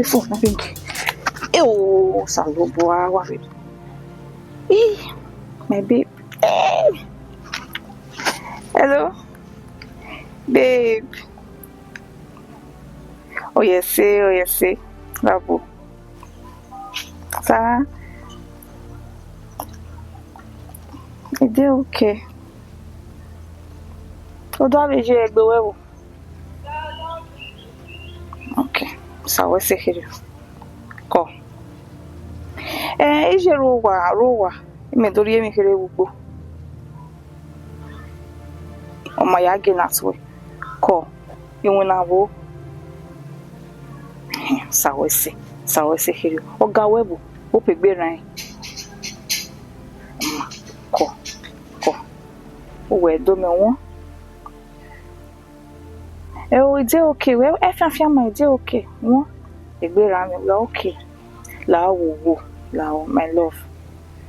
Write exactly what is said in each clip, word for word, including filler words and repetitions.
Phone na ring. Eh, oh, Osanobua, wa vbe. Eh, my babe. Eh. Hello, babe. Oh, yes, eh, oh, yes, eh. Bravo. Sa, I dey okay. Ọ da vbe ye egbe wẹ vbo? Okay, sa wẹ sẹ kherriọ. Kọ. Eh, I ye ru owa, ru owa. Imẹ do rhie emwi kherhe vbe ugbo. Ọ ma ya ghe na tuẹ. Kọ, iwinna vbo? Ehẹn, sa wẹ sẹ, sa wẹ sẹ kherriọ. Ọ ga wẹ vbo? Hope egbe rran ẹn. Kọ, kọ. Uwẹ do mẹ wọn. Ẹ o, I dey okay. Wẹ, ẹ fianfian ma, I dey okay. Wọn, egbe rran mwẹ, we are okay. La wo wo, la wo, my love.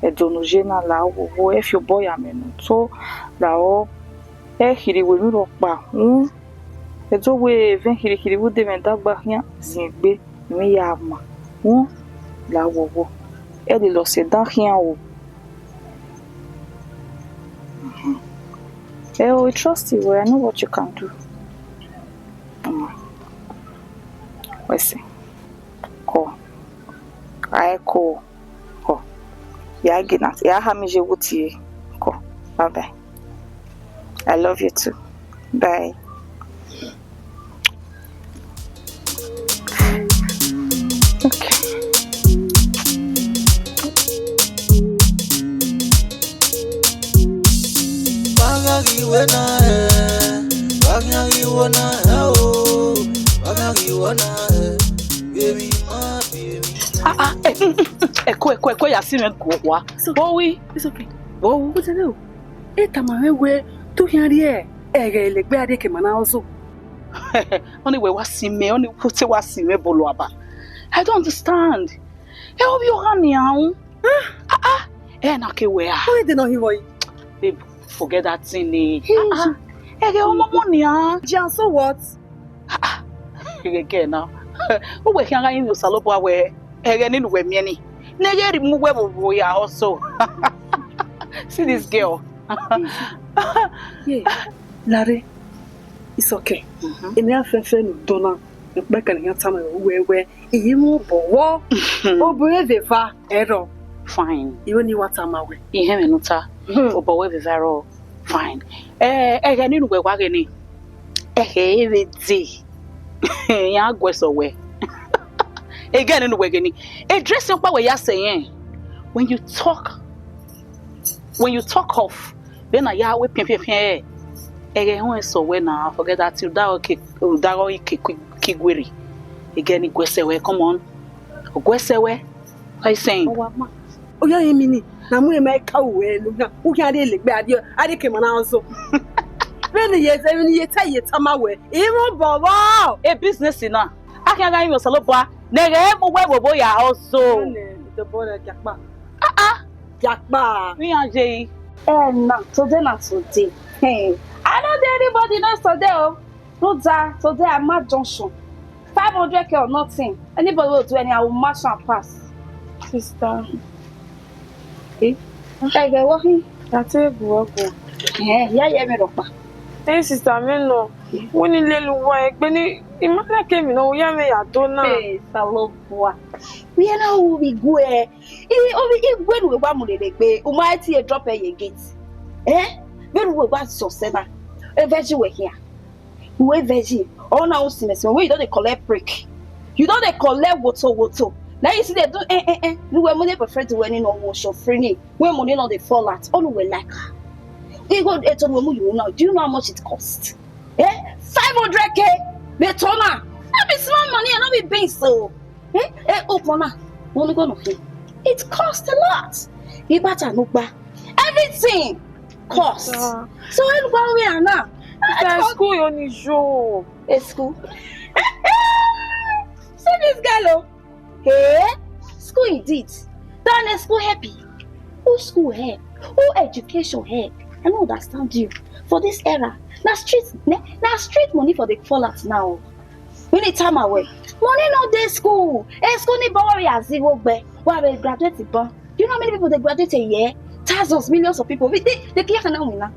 Ẹdẹ ne u ye na, la wo wo, ẹ fi obọ ya mẹ ne u to, la wo, ẹ khirhi wẹ emwi rhọkpa. Wọn, ẹ do wẹ evẹn khirhi khirhi vbe ude mwẹ dagba khian zin egbe, emwi ya ma. Wọn, la wo wo, ẹ lele ọse dan khian o. Mhm. Eh, we trust you, I know what you can do. Mm. Wẹ sẹ. Kọ. Ae kọ. Kọ. Ya ghe na, ya ha mi ye wu tie. Kọ. Bye bye. I love you too. Bye. Okay. Bagha ghi wẹ na ẹ, bagha ghi wẹ na ẹ o, bagha ghi wẹ na ẹ, baby, my baby. Ah, ah, eh, mm, mm, mm, ẹko, ẹko, ẹko, ya si mwẹ guọ wa. It's okay. Bo wi. It's okay. Bo wu. What's the deal? E tama mwẹ wẹ, te u khian rhie ẹghẹ lẹgbẹ a rhie ke ma na ọzọ. Ọni wẹ wa si mẹ, ọni wẹ te wa si mẹ bọlọ aba. I don't understand. Ẹ ovbi ọghan nian ru. Ah, ah, ẹ na ke wẹ a. Who dey no him boy? Babe, forget that thing, eh. Hey. Ah, ah. Ẹghẹ ọmọmọ nian. Yeah, so what? Ah, ah. Ẹghẹ kẹ na. Uwẹ khian gha yin Osanobua wẹ, ẹghẹ nene uwẹ miẹn ni. Ne ghẹ rhie mu uwẹ vbe obo ya also. See this girl. Yeah. Lare, it's okay. Mhm. Eni a fẹfẹ ne u dọn na, ekpa ẹkan ne iran tama ruẹ wẹ, I ye mu obọ vbọ, obọ ẹre vbe eva, ẹrọ. Fine. Irẹn ni wa tama wẹ. Ihẹn mwẹ ne u ta, hmm, obọ wẹ vbe eva rọ. Fine. Eh, ẹghẹ nene uwẹ wa ghe ni, ẹghẹ ẹre vbe de, iran guẹ sẹ wẹ. Ẹghẹ nene uwẹ ghe ni, a dress ọkpa wẹ ya sẹ yẹn. When you talk, when you talk of, vbene a ya ru epiẹnpiẹnpiẹn ẹre, ẹghẹ họn sẹ wẹ na, forget that, u da ọre ke, u da ọre ke, ke, ke guerre. Ẹghẹ ni guẹ sẹ wẹ, come on. Ọ guẹ sẹ wẹ. What are you saying? Ọ wa ma. Ọ ya rinmwian ni, na mu emwa ka ruẹ ne u khian, u khian rhie lẹgbẹ a rhie, a rhie ke ma na ọzọ. Vbene I ye, vbene I ye ta, I ye tama wẹ, I mu obọ vbọ. E business na, a khian gha yin Osanobua, ne ẹghẹ mu uwẹ vbe obo ya ọzọ. Nene, the boy na jakpa. Ah, ah. Jakpa. Vbe iran ye yi. Eh, na, today na today. Hey, I no dey anybody knows today o. No da, today I mark junction. Five hundred K or nothing. Anybody will do any, I will mash am pass. Sister. Eh? Hey, girl, what? That's a good one. Eh, yeah, yeah, me ropa. Hey, sister, me no. When you lay one, when you, you might like me, no, yeah, me, I don't know. Hey, Osanobua. We are now who we go, eh. I, o, i, wẹ ne uwẹ wa mu lele egbe, u ma tie drop ẹ ye gate. Eh? Vbene uwẹ wa sẹ ọsẹ na, e virgin wẹ khian. Uwẹ virgin, ọ na u si mẹ si, when you don dey collect prick. You don dey collect woto woto. Now you see they do, eh, eh, eh. Ne uwẹ mu ne boyfriend wẹ ni nọ wo show free ni. When money no dey fall out, all uwẹ like her. Igho eto ne uwẹ mu you now. Do you know how much it cost? Eh? Five hundred K? Vbe eto na? No be small money, no be beans o. Eh, eh, open na. Wọ́n ní gbọ́dọ̀ fi. It cost a lot. Ibata ló gbá. Everything cost. Ah. So, ẹ lùgbà orí àná. Sister, school yo ni yo. A school. See this girl, oh. Hey, school indeed. Then a school happy. Who school help? Who education help? I don't understand you. For this era, na street, ne, na street money for the fall out now. Vbene I tama wẹ, money no dey school. E school ni bọ wẹ ya zẹ igho gbe, wa vbe graduate ban. Do you know how many people dey graduate a year? Thousands, millions of people. They, they, they can't win. I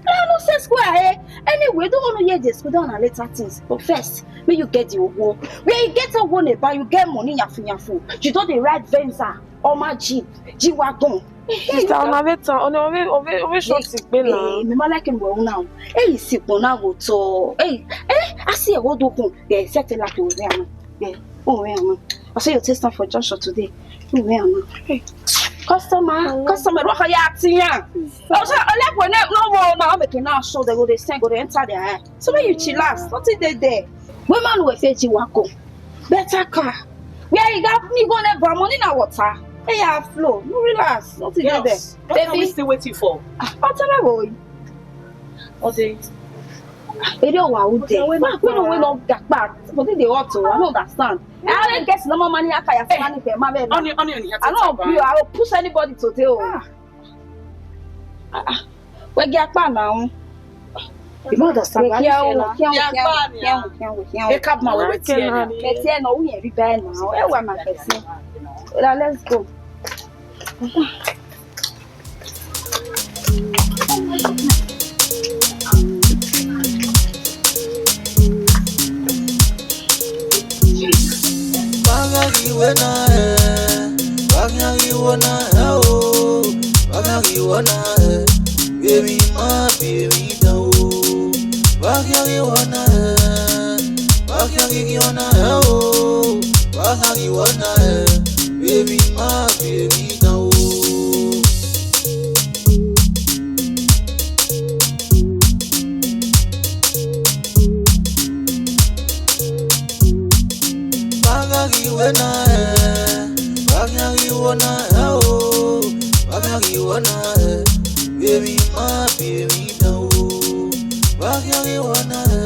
no say school ahe. Anyway, don't want to hear the school down and later things. But first, make you get the owo. Where you get owo neba, you get money, yafu yafu. You don dey ride Venza, Oma Jeep, G-Wagon. Sister, ọna vbe tan, ọna vbe, ọ vbe, ọ vbe short gbe na. Eh, me ma like him well now. Hey, si kpọ na wo to. Hey, eh, I see a wo do kun. Yeah, set like you we am. Yeah, oh we am. I say you taste am for junction today. Oh we am. Hey, customer, customer, what are you acting here? Oh, so I like when no more now. Make it now show they go they send go they enter their eye. So when you chillax, nothing dey there. Women will say G-Wagon, better car. Where you got me gonna buy money na water. Hey, I flow. No relax. Nothing dey there. Girls, what are we still waiting for? Ah, I'll tell you what. Ode. Ere ọwa ude. Okay, wait, wait, wait, wait, no, Jakpa. But they hot, oh, I don't understand. I don't get no more money. I can't money for my man. Oni, oni, oni. I don't agree. I will push anybody today. Oh. Ah. Ah, ah. Wẹ gi akpa na o. You no understand. Wẹ gi akpa na. Ẹ ka ma wẹ wẹ tie na. Wẹ tie na, u yẹn bi ba na. Ẹ wa ma kẹsẹ. Oya, let's go. Bagha ghi wẹ na ẹ, bagha ghi wọ na ẹ o, bagha ghi wọ na ẹ, baby ma baby dan o. Bagha ghi wọ na ẹ, bagha ghi wọ na ẹ o, bagha ghi wọ na ẹ, baby ma baby dan o. Bagha ghi wẹ na ẹ, bagha ghi wọ na ẹ o, bagha ghi wọ na ẹ, baby ma baby dan o. Bagha ghi wọ na ẹ,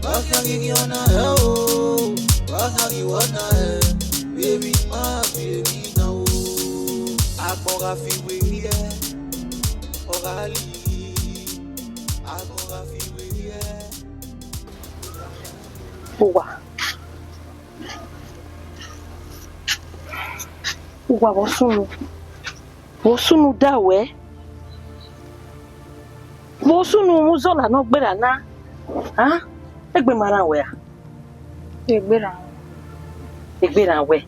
bagha ghi wọ na ẹ o, bagha ghi wọ na ẹ, baby ma baby dan o. Agbọn gha fi wẹ ẹ, ọ gha li, agbọn gha fi wẹ ẹ. Uwa. Uwa vbe ọ sunu. Vbe ọ sunu da wẹ. Vbe ọ sunu mu zọla ne ọ gberra na. A? Egbe ma rran wẹ a? Egbe rran. Egbe rran wẹ.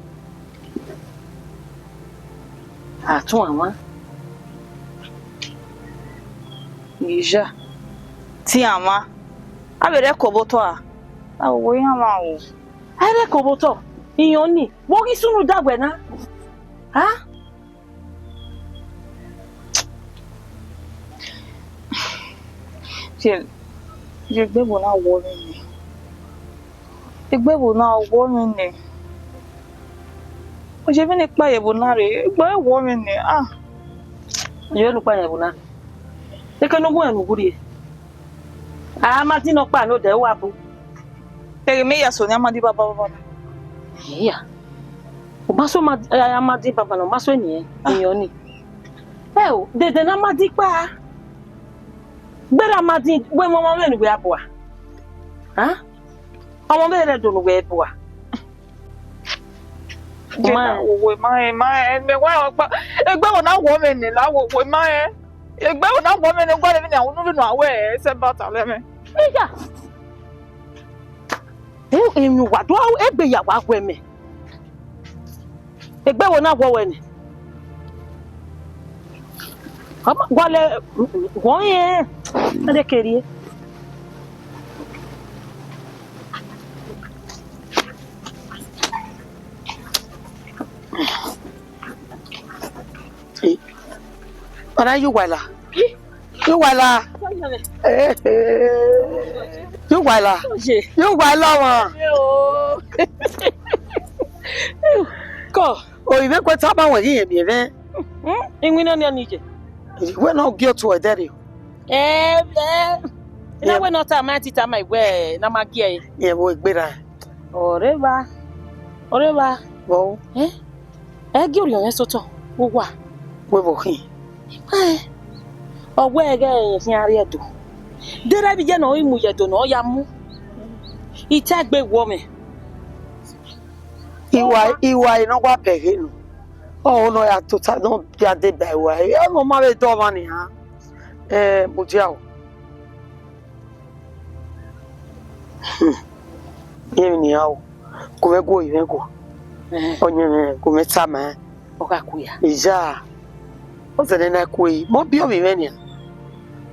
A tọn amwa. Ija. Tian mwa. A vbe rre ẹko vbe otọ a? A wo iran mwa o. A rre ẹko vbe otọ. Iyan ni. Vbe ọ ghi sunu da wẹ na? A? Ye, ye egbe vbo na wọ mwẹ nẹ? Egbe vbo na wọ mwẹ nẹ? Ọ ye vbene I kpa ye vbo na rre, egbe wọ mwẹ nẹ, ah. Ọ ye vbene u kpa ye vbo na rre? Eke ne u gu rẹn ne u gu rrie. A ma di nọkpa ne odẹ, u wa bu. Keghi mẹ ya so ne a ma di baba baba na. Iya. U ma so ma, a ma di baba na, u ma so eni, iyan ni. Ẹ o, dede ne a ma di kpa. Gberra ma di, wẹ ọmọ mwẹ ne uwẹ a bua. A? Ọmọ mwẹ rẹ do ne uwẹ bua. Jena, wo, wo, ma, ma, mẹ wa gba. Egbe wo na wọ mwẹ nẹ la, wo, wo, ma, egbe wo na wọ mwẹ nẹ, gua de vbene a unu vbene a wẹ, ẹsẹ ba ta lẹ mwẹ. Iya. Emwi uwa do egbe ya wa wẹ mẹ. Egbe wo na wọ wẹ nẹ. Ọ ma gualọ, wọ rẹn, a de ke rrie. Ọ na ye uwa la. Ye uwa la. Ye uwa la. Ye uwa la ọmwa. Kọ. Oyi vbe kue tama wẹ ghi rẹn miẹn mwẹ. Hmm? Iwinna nian ni ye. Wẹ ne ọ gie otu ẹdẹ rre. Ẹ, ẹ. Na wẹ ne ọ tama, ti tama wẹ ne a ma gie ẹre. Rẹn vbe egbe ra. Ọre evba. Ọre evba. Vbọ? Eh? Ẹ gie orhiọn mwẹ sotọ, uwa. Wẹ vbe ọ khin? Ẹ, ọ wẹ ẹghẹ khian rrie Ẹdo. Deghẹ vbe iye ne ọ i mu ye Ẹdo ne ọ ya mu. I ta egbe wọ mwẹ. Iwa, iwa ne ọ wa bẹghe nọ. Ọ nọ ya tota nọ ya deba iwa. Ọ nọ ma vbe dọ ọmwa nian. Eh, mudia o. Hmm. Yẹn nian o. Gu mwẹ guọ, gu mwẹ guọ. Eh. Ọ yẹn mwẹ, gu mwẹ tama. Ọ gha ku ya. Iya. Ọ zẹdẹ na ku e. Mọ biẹ ovbi mwẹ nian.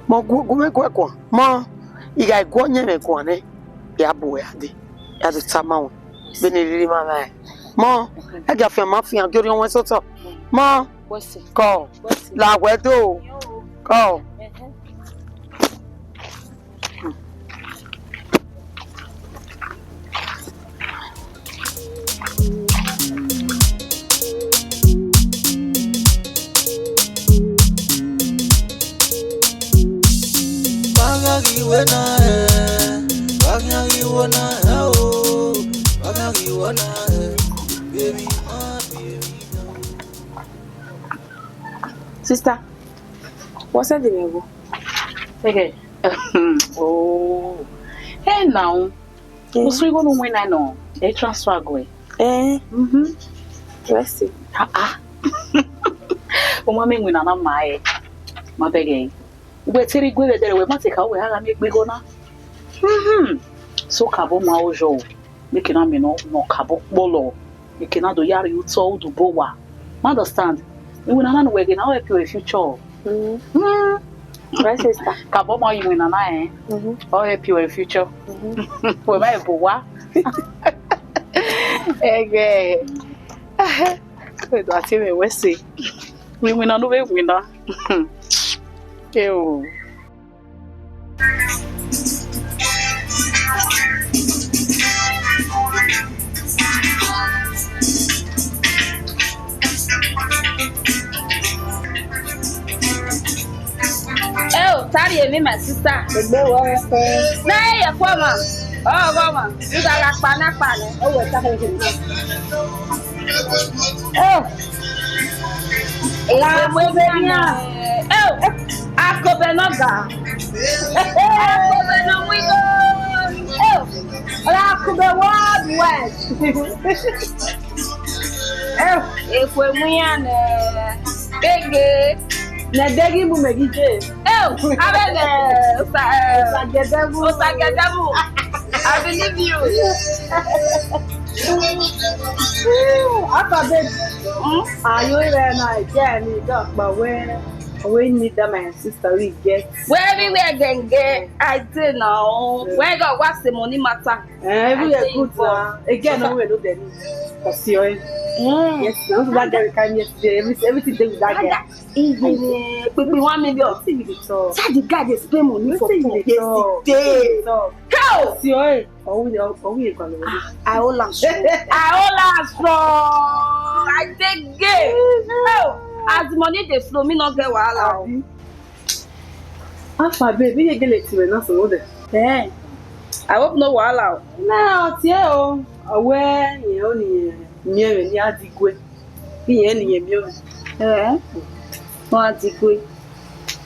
Mọ gu, gu mwẹ guẹ guan. Mọ, I gha guọ yẹn mwẹ guan nẹ. Ya bu wẹ a dee. Ya do tama wẹ. Vbene I rhirhi ma mwa. Mọ, ẹ gia fian ma fian, gie orhiọn wẹn sotọ. Mọ, Wẹ sẹ. Kọ. Wẹ sẹ. La wẹ do. Kọ. Ẹhẹn. Wa gha ghi wẹ na ẹ, wa gha ghi wẹ na ẹ o, wa gha ghi wẹ na ẹ, baby, my baby. Sister, what's the name? Okay. Oh. Hey now. Eh. Usu igho nu win na nọ, e transfer guẹ. Eh. Mhm. Let's see. Ah ah. O ma miẹn iwinna na ma ẹ. Ma bẹghe. Wẹ te rhie igue vbe ẹdẹrẹ, wẹ ma te kha wẹ a gha miẹn egbe igho na. Mhm. So kabọ ma o yọ o. Make na miẹn nọ, nọ kabọ kpọlọ. Make na do ya rhie otọ udu bo wa. Ma understand? Iwinna na ne uwẹ ghe na, ọ help your future. Mm. Mm. My sister. Kabọ ma iwinna na, eh? Mm-hmm. Ọ help your future. Mm-hmm. Wẹ ma ebo wa. Ẹghẹ. Wẹ do a tie mwẹ wẹ sẹ. Iwinna ne u vbe winna. Eo. Eo, tarriẹ emwi, my sister. Egbe wọ rẹn fẹ. Na ye ye khuọmwa. Ọ, ọghọmwa. U gha gha kpa na kpa nẹ. Ọ wẹ ta kẹ kẹ. Eo. Ra wẹ wẹ nian. Eo. Akobẹ ne ọ ga. Akobẹ ne ọ mu igho. Eo. Ra akobẹ worldwide. Eo. Ekhue mu iran nẹ. Gege. Nẹ de ghi mu mẹ ghi je. Eo. Avbe nẹ. Osa, eh, Osa Gẹdẹbu. Osa Gẹdẹbu. I believe you. Alpha babe. Hmm? Are you there now? Yeah, me, God, but where, where you need that, my sister, we get. Where everywhere genge, I dey now. Where God was the money matter. Eh, everywhere good now. Again, no, we know them. Kasi, eh. Mm. Yes, now that girl came yesterday. Every, everything dey with that girl. Even, eh, quickly one million. Wetin you dey talk? Say the guy dey spend money for poor yesterday. Wetin you dey talk? Hell! Kasi, eh. Owu ye, owu ye kọlọ. Ah, I hold am strong. I hold am strong. I dey gay. Oh, as the money dey flow, me no get wahala o. Abi? How far, babe? You get late to now, so there. Eh. I hope no wahala o. Na, tie o. Awe, ye o ni, mi e ni adigwe. Iye ni ye mi o. Eh. Wọn ti kue.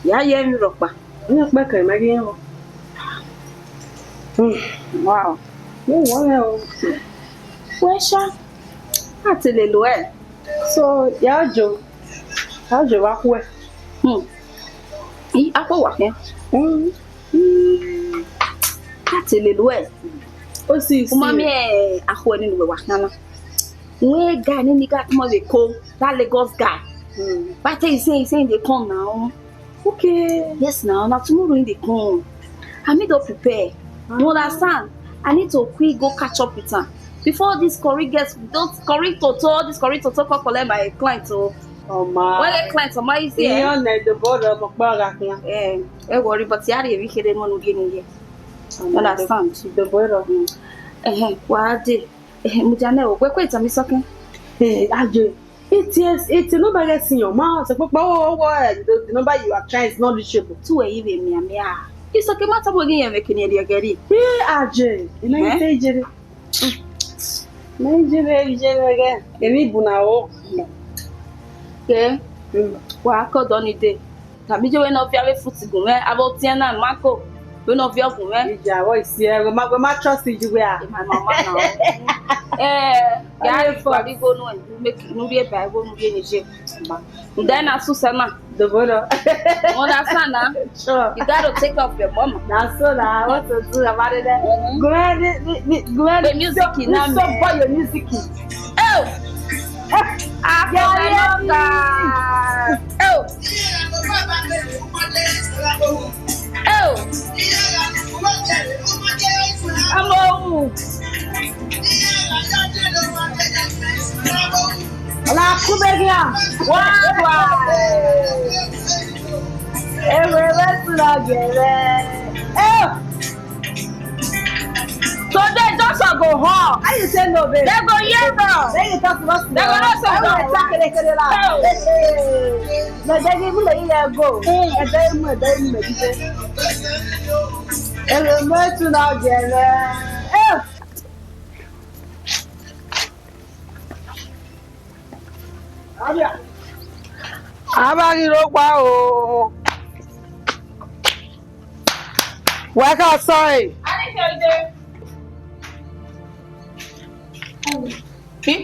Ya ye mi rhọkpa. Ni ọkpa kan ma ghi họn. Hmm. Wow. Mo wọ rẹ o. Wẹ sha. A te lele ẹ. So, ya jo. Ya jo vbe akhuẹ. Hmm. I akhuẹ wa khian. Hmm. Hmm. A te lele ẹ. O si, u ma si. Miẹn akhuẹ ni ne uwẹ wa khian na. One guy name, he got come dey call that Lagos guy. Hmm. But he say, he say he dey come now. Okay. Yes, now, na tomorrow he dey come. I need to prepare. You understand? I need to quick go catch up with am before this curry gets, those curry toto, this curry toto come collect my client o. Ọma. When the client, ọma, you see, eh? Iye ọna idobọ rẹ ọmọ kpa gha khian. Eh, ẹ worry, but ya rhie emwi kherhe ne unu gie ni ye. Ọma. You understand? Idobọ rẹ. Mm. Ẹhẹn, wa dee. Eh, mudia nẹ o, wẹ kue tama isọkẹn. Eh, aye. It is, it is number gets in your mouth. So, but, oh, oh, oh, the, the number you are trying is not reachable. Tu e ive mia mia. Isọkẹn ma tama ghi yẹn vbe kene ẹre ẹgẹrẹ. Eh, aye. Ina ite ijere. Na ijere, ijere ẹgẹ. Emi bu na o. Ke. Mm. Wa kọ dọ ni de. Tama iye wẹ ne ọ fi avbe fruit gun mwẹ, avbe ọtiẹn na ma ko. Vbene ọ viọ gun mwẹ. Ija, wẹ si ẹ, wẹ ma, wẹ ma trust you where? My mama now. Eh, ya Onye ri force. Igho nu, make nu rhie ba igho nu rhie ni je. Then na Susanna. Dobolo. You understand now? Sure. You got to take care of your mama. Na so na, what to do about it? Mm-hmm. Go ahead, ni, ni, ni, go ahead. The music is not me. So boy, your music is. Oh! Africa, yeah, yeah. Oh! Oh! Ọmọ ohun. Ọla kube gị a. Wá, wá. Ewe, ewe, tụrụ gere. Eh! Today, just a go home. How you say no, babe? They go hear us. Then you talk to us. They go know say we don't lie. Hey, hey. Na ẹdẹ ghi mu lẹ ghi ya go. Mm. Ẹdẹ ghi mu, ẹdẹ ghi mu, ẹdẹ ghi mu. Ewe, ewe, tụrụ gere. Eh! Avbe ghi rre owa o. Wẹ ka sọ ẹre.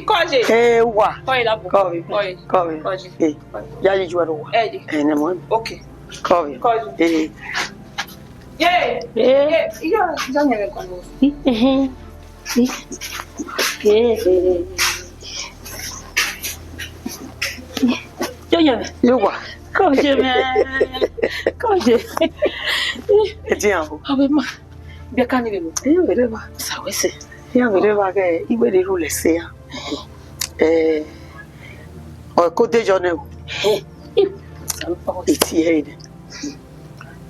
Kọje. Ee, wa. Kọje labo. Kọje. Kọje. Kọje. Kọje. Ee, ya yi ju ẹre wa. Ẹ di. Ẹ nẹ mọ. Okay. Kọje. Kọje. Ee. Ye. Ee. Ye. Iyo, jọ nyẹn kọje. Ee. Ee. Jọ nyẹn. Ye wa. Kọje mẹ. Kọje. Ẹ di yan o. Ọbẹ ma. Bia ka ni vbe mo. Ẹ vbe rre evba. Sa wẹ sẹ. Ẹ vbe rre evba ghe iwẹ ne I rhulẹ sẹ ya. Eh, ọ ko de yọ nẹ o. Iti ẹre nẹ.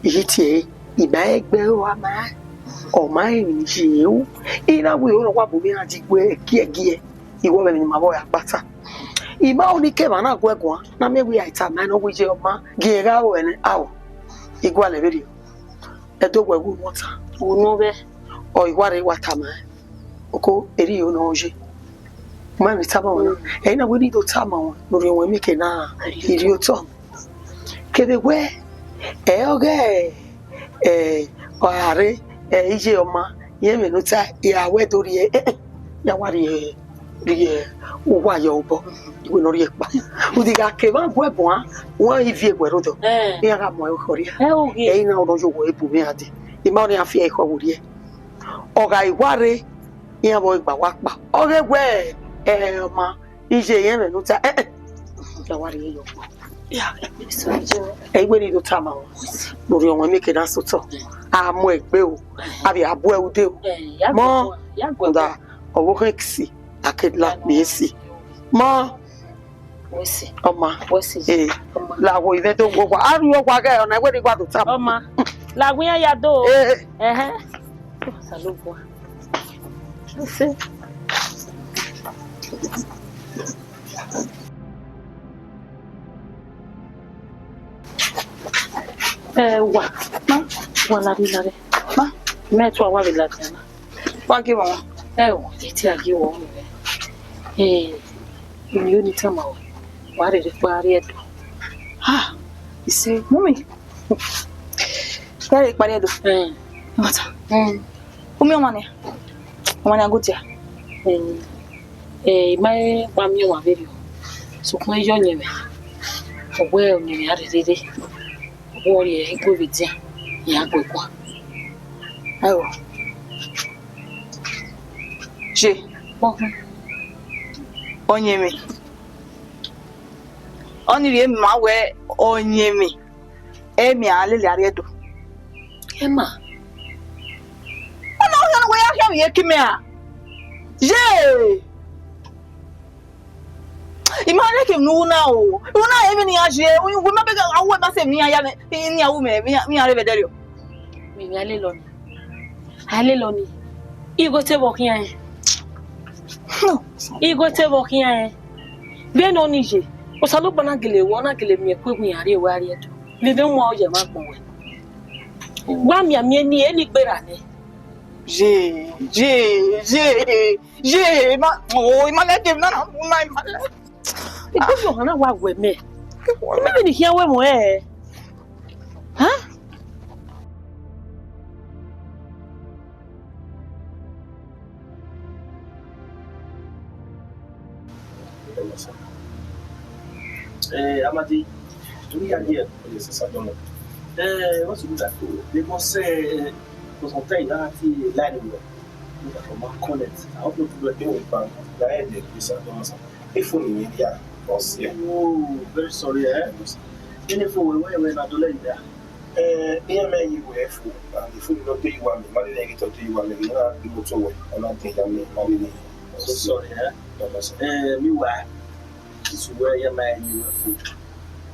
Iti ẹre, I ma ẹgbẹ ro a ma, ọ ma rẹn emwi ye ru. I na wẹ iro ne ọ wa bu mwẹ iran di gue ẹgiẹgiẹ. I wẹ ọvbẹ emwi ne ima vbe ya gba ta. I ma ho ne I ke emwa na gu ẹ guan, ne a miẹn wẹ I a i tama ẹn ne ọ wẹ iye ọma, gie gha ro ẹnẹ, ao, I gualọ vberriọ. Ẹdẹ owẹ wu ne ọ ta. Unu vbe. Ọ, I wa rre wa tama ẹn. Oko, erriọ ne ọ ye. Ma vbe tama ọmwa na. Ẹ i na wẹ ne I do tama ọmwa ne orhiọn ruẹn mieke na, I rhie otọ. Kevbe wẹ, ẹ ọghe, ẹ, ọ ra rre, ẹ, iye ọma, irẹn mwẹ ne u ta, I ra wẹ do rhie, ẹ, ẹ, ya wa rhie, rhie uwa ye obọ, I wẹ ne ọ rhie kpa. Udigha ke emwa gu ẹ guan, wan ivie wẹ rhodọ. Iran gha mu ẹre khọrhia. Ẹ i na ọnọ ye owẹ bu mwẹ iran dee. I ma ọnii a fi ẹre khọ vbe orhiẹ. Ọ gha i wa rre, iran vbe ọre gba wa kpa. Ọ ghe wẹ, ẹ, ọma, iye irẹn mwẹ ne u ta, ẹ, ẹ. Ya wa rhie ye obọ. Ẹ i wẹ ne I do tama ruẹn. Ne orhiọn ruẹn mieke na sẹ otọ. A mu egbe o. A vbe a bu ẹre ude o. Mọ, da, ọ vbe okhian kisi, a ke la kpee si. Mọ. Wẹ si. Ọma. Wẹ si. Eh. Ọma. La wo ivẹ do wo wa. A ru wa ghe ọna wẹ ni wa do ta. Ọma. La wo iran ya do. Eh. Ẹhẹn. Osanobua. Wẹ si. Eh, wa. Ma, wa lare lare. Ma, mẹ tu a wa vbe lare na. Wa gie vbe ọmwa. Ẹ o, ẹ te a gie vbe ọmwa. Eh, unu yo ni tama wẹ, wa rherhe kpa rrie Ẹdo. Ah, I say, mummy. Wa rherhe kpa rrie Ẹdo. Eh. Mata. Mm. Umi ọmwa nia? Ọmwa nia go dia? Eh, eh, I ma wa miẹn ọmwa vberriọ. Sokpan iye ọyẹnmwẹ, ọ wẹ ọyẹnmwẹ a rherhe rre. Ọ wẹ ọ rhie ẹre gue vbe edian, iran gue guan. Ayo. Je. Ọhọn. Ọyẹnmwẹ. Ọnii rhie ma wẹ ọyẹnmwẹ. Ẹ miẹn a lele a rrie Ẹdo. Ẹ ma. Ọna ọhọn wẹ ya khian vbe iyeke imẹ ra? Ye! I ma leke emwi ne u ru na o. U na emwi ne iran ye, u ma bẹghe a ru ẹmwẹ sẹ emwi ne iran ya mwẹ, ne iran ru mwẹ, ne iran rre vbe ẹdẹrriọ. Mẹ, mẹ a lele ọnii. A lele ọnii. Igho te vbe ọ khian rẹn. Igho te vbe ọ khian rẹn. Vbene ọnii ye, Osanobua na gele ru, ọ na gele miẹn ẹko iran rrie, wẹ a rrie Ẹdo. Vbe imẹ mu aro ye emwa agbọn wẹ. Wa mianmian eni, eni gberra nẹ. Ye, ye, ye, ye, ma, oh, I ma like emwi na na, ma, I ma like. Igbuvbi ọhan na wa wẹ mẹ. Mẹ vbe ne I khian wẹ mu ẹre. Hah? Eh, Amadi, do we have here? Yes, sir, don't know. Eh, what's good that? Because, eh, for some time, I have to line with you. You have to mark on it. I hope you do it. Don't worry, fam. Go ahead, eh, please, sir, don't know, sir. If only media was here. Oh, very sorry, eh? Any for where, where, where, I don't like that. Eh, iran mẹ yi wẹ fo, and the food no dey you want me. Mali na get to you want me. You know, you go to work. I'm not think I'm me. Mali na. So sorry, eh? No, no, sir. Eh, meanwhile, this is where you might you wẹ fo.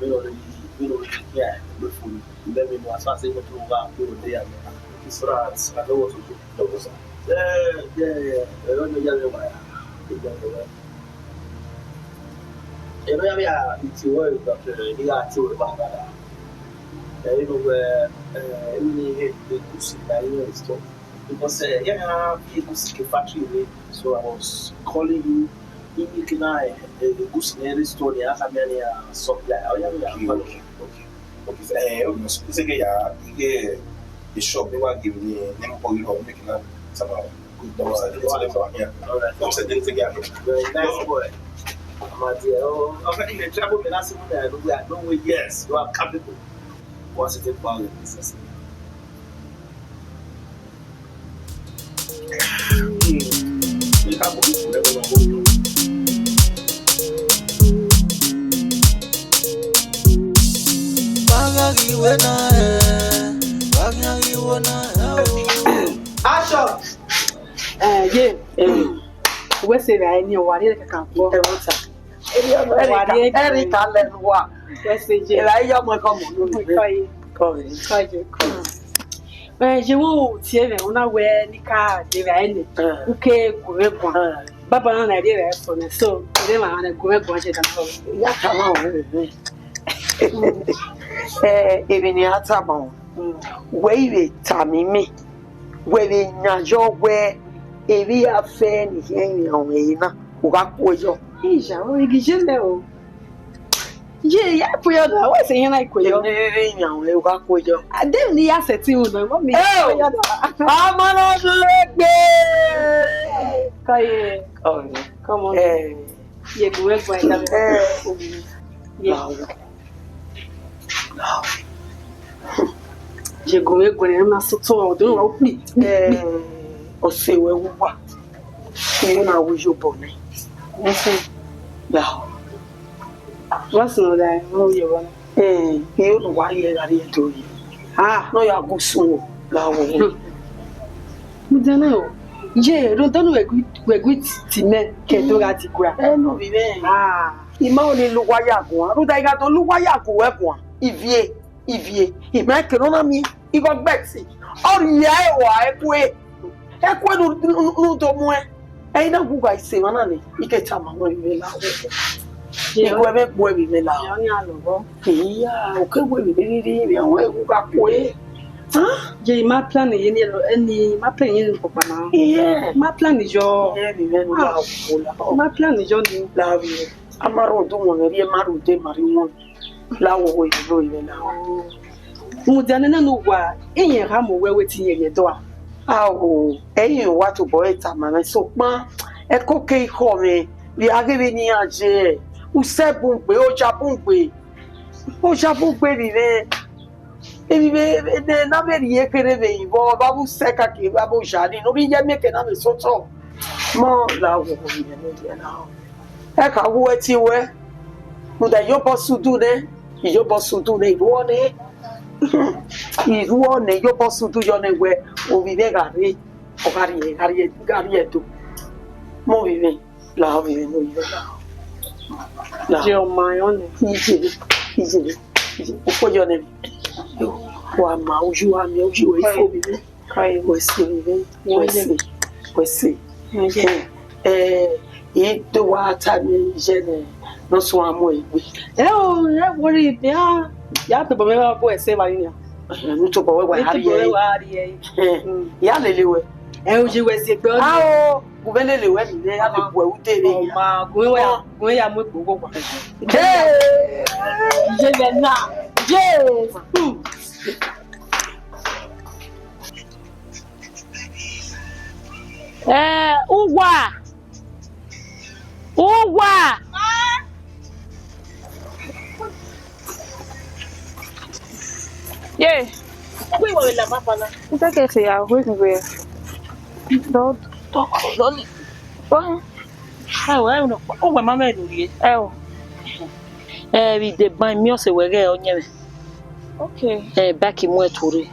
We don't really, we don't really care. We fo. Let me know as far as you go to work, we will dey. It's right. I don't want to do. No, no, sir. Eh, yeah, yeah. I don't know, yeah, yeah, yeah. Eno ya vbe a iti ruẹ vbe dọkẹ, ne I gha tie ruẹ banbanna. Ẹ, eno wẹ, ẹ, eni he egusi na, I restore. Because, ẹ, iran gha fi egusi ke factory rre, so I was calling you. Eni ke na, ẹ, egusi ne I restore ni, a khama iran supply. Ọ ya vbe a. Okay, okay, okay. Okay, sir. Ẹ, okay, sir. Ẹ, ẹ, e shop ne I wa give ni, ne I kọ ghi rọ, make na sama. Very nice boy. Amadi, oh, okay, in the travel, man, I see what I do, I know we, yes, you are capable. What's it about the business? Action! Eh, ye. Wẹ se vbe a ni, wa rhie ẹre kakan vbọ. Ẹ, wa ta. Wa rhie ẹre. Ẹre ka lẹ ne uwa. Wẹ se ye. Ẹ, ra iye ọmọ ẹkọ mọ nunu. Kọ ye. Kọ ye. Kọ ye. Ẹ, ye wo tie vbe, una wẹ ne I ka de vbe a ni. Eh. U ke gu mwẹ guan. Eh. Baba na na rhie vbe fo nẹ, so, ẹ ma na gu mwẹ guan je da. Ya ta ma o. Eh, emwi ne a tama o. Wẹ i vbe tama imẹ, wẹ vbe yan yọ wẹ, emwi a fẹ ne I khian yan ruẹ na, u gha kue yọ. Iya, o, igi je lẹ o. Ye, ya kue yọ na, wẹ sẹ iran na kue yọ. Emwi ne I khian yan ruẹ, u gha kue yọ. Ade ni ya sẹ ti ru na, mọ mi. Eh, kue yọ na. Ọmọ na dúró gbé. Kọ ye. Come on. Eh. Ye gu mwẹ guan, eh, ye. Ye gu mwẹ guan, ẹ ma sotọ, ọ do wa kpi, kpi, kpi. Eh, ọse wẹ wu wa. Ẹ na wu yobọ nẹ. Yes, sir. Ya. What's another? Oh, you wanna? Eh, I yo ne uwa rhie gha rhie do yi. Ah, ne ọ ya gu sun o, la wo. Hmm. Mudia na o. Ye, rhunmwuda ne wẹ gu, wẹ gu ti mẹ ke do gha di gua. Eh, no, vbe mwẹ. Ah. I ma ọni la uwa ya guan. Rhunmwuda I gha do la uwa ya gu wẹ guan. Ivie, ivie. I ma kere ọna miẹn. I gha gbe ẹtin. Ọ rhie ẹre wa ẹkue. Ẹkue ne u, ne u, ne u do muẹn. Ẹ i na gu gha ise emwa na nẹ, I ke tama wẹ vbe la. Iguẹ vbe gbuẹ vbe la. Iya, o ke wẹ vbe rhirhi, vbe àwọn ẹwu gha kue. Ye, I ma plan ye ni, ẹni, I ma plan ye ni kpokpa na. Iye. I ma plan yọ. Iye, vbe vbe la. I ma plan yọ ni. La vbe. A ma rho do wọn vbe rhie, ma rho de, ma rhie wọn. La wo wo iro ire na. Mudia nene ne uwa, iran gha mu wẹ wetin iran ye do a. Ao, ẹi iran wa tobọ ẹre tama mwẹ, sokpan ẹko ke i khọ mwẹ, vbe a ghe vbene iran ye, usẹ bun gbe, oja bun gbe, oja bun gbe vbe mwẹ. Emwi vbe ne a na vbe rhie kherhe vbe ivọ, vbe avbe usẹ ka ke vbe avbe oja ni, ne ovbi iye miẹn ke na vbe sotọ. Mọ la wo wo ire ne iye na. Ẹ ka wu ẹtin wẹ, rhunmwuda iyobọ sẹ udu nẹ, iyobọ sẹ udu nẹ, I ruọ nẹ, I ruọ nẹ, iyobọ sẹ udu yọ nẹ wẹ, ovbi mwẹ gha rre, ọ gha rhie, gha rhie, gha rhie Ẹdo. Mọ ovbi mwẹ, la ovbi mwẹ ne ovbi mwẹ la. La. Ye ọma yọ nẹ. Iye, iye, iye, okhuo yọ nẹ. Wa ma uyi, wa miẹn uyi, wẹ ifo ovbi mwẹ. Wẹ se vbe, wẹ se, wẹ se. Eh, eh, I do wa ta miẹn iye nẹ, ne ọ suẹn mu egbe. Ẹ o, ẹ wo rhie, ya, ya tobọ mwẹ vbe ẹse evba ni nia. Eh, ne u tobọ wẹ wa rhie. Wa rhie. Eh, ya lele wẹ. Ẹ o, ye wẹ ziegbe ọ. Ao, gu mwẹ lele wẹ mi nẹ, ya vbe gu ẹre ude vbe ya. Ọ ma, gu mwẹ ya, gu mwẹ ya mu egbe owa. Hey! Ye vbe na. Ye. Hmm. Eh, uwa. Uwa. Ye. Uwẹ wẹ la ma fana. Nte ke se ya, wẹ ni wẹ. Do, do, do ni. Wa. Ai, wẹ no, o wẹ ma mẹ do ye. Ẹ o. Ẹ, vbe deba miẹn ọse wẹ ghẹ ọyẹnmwẹ. Okay. Ẹ, back mu ẹre tuorre.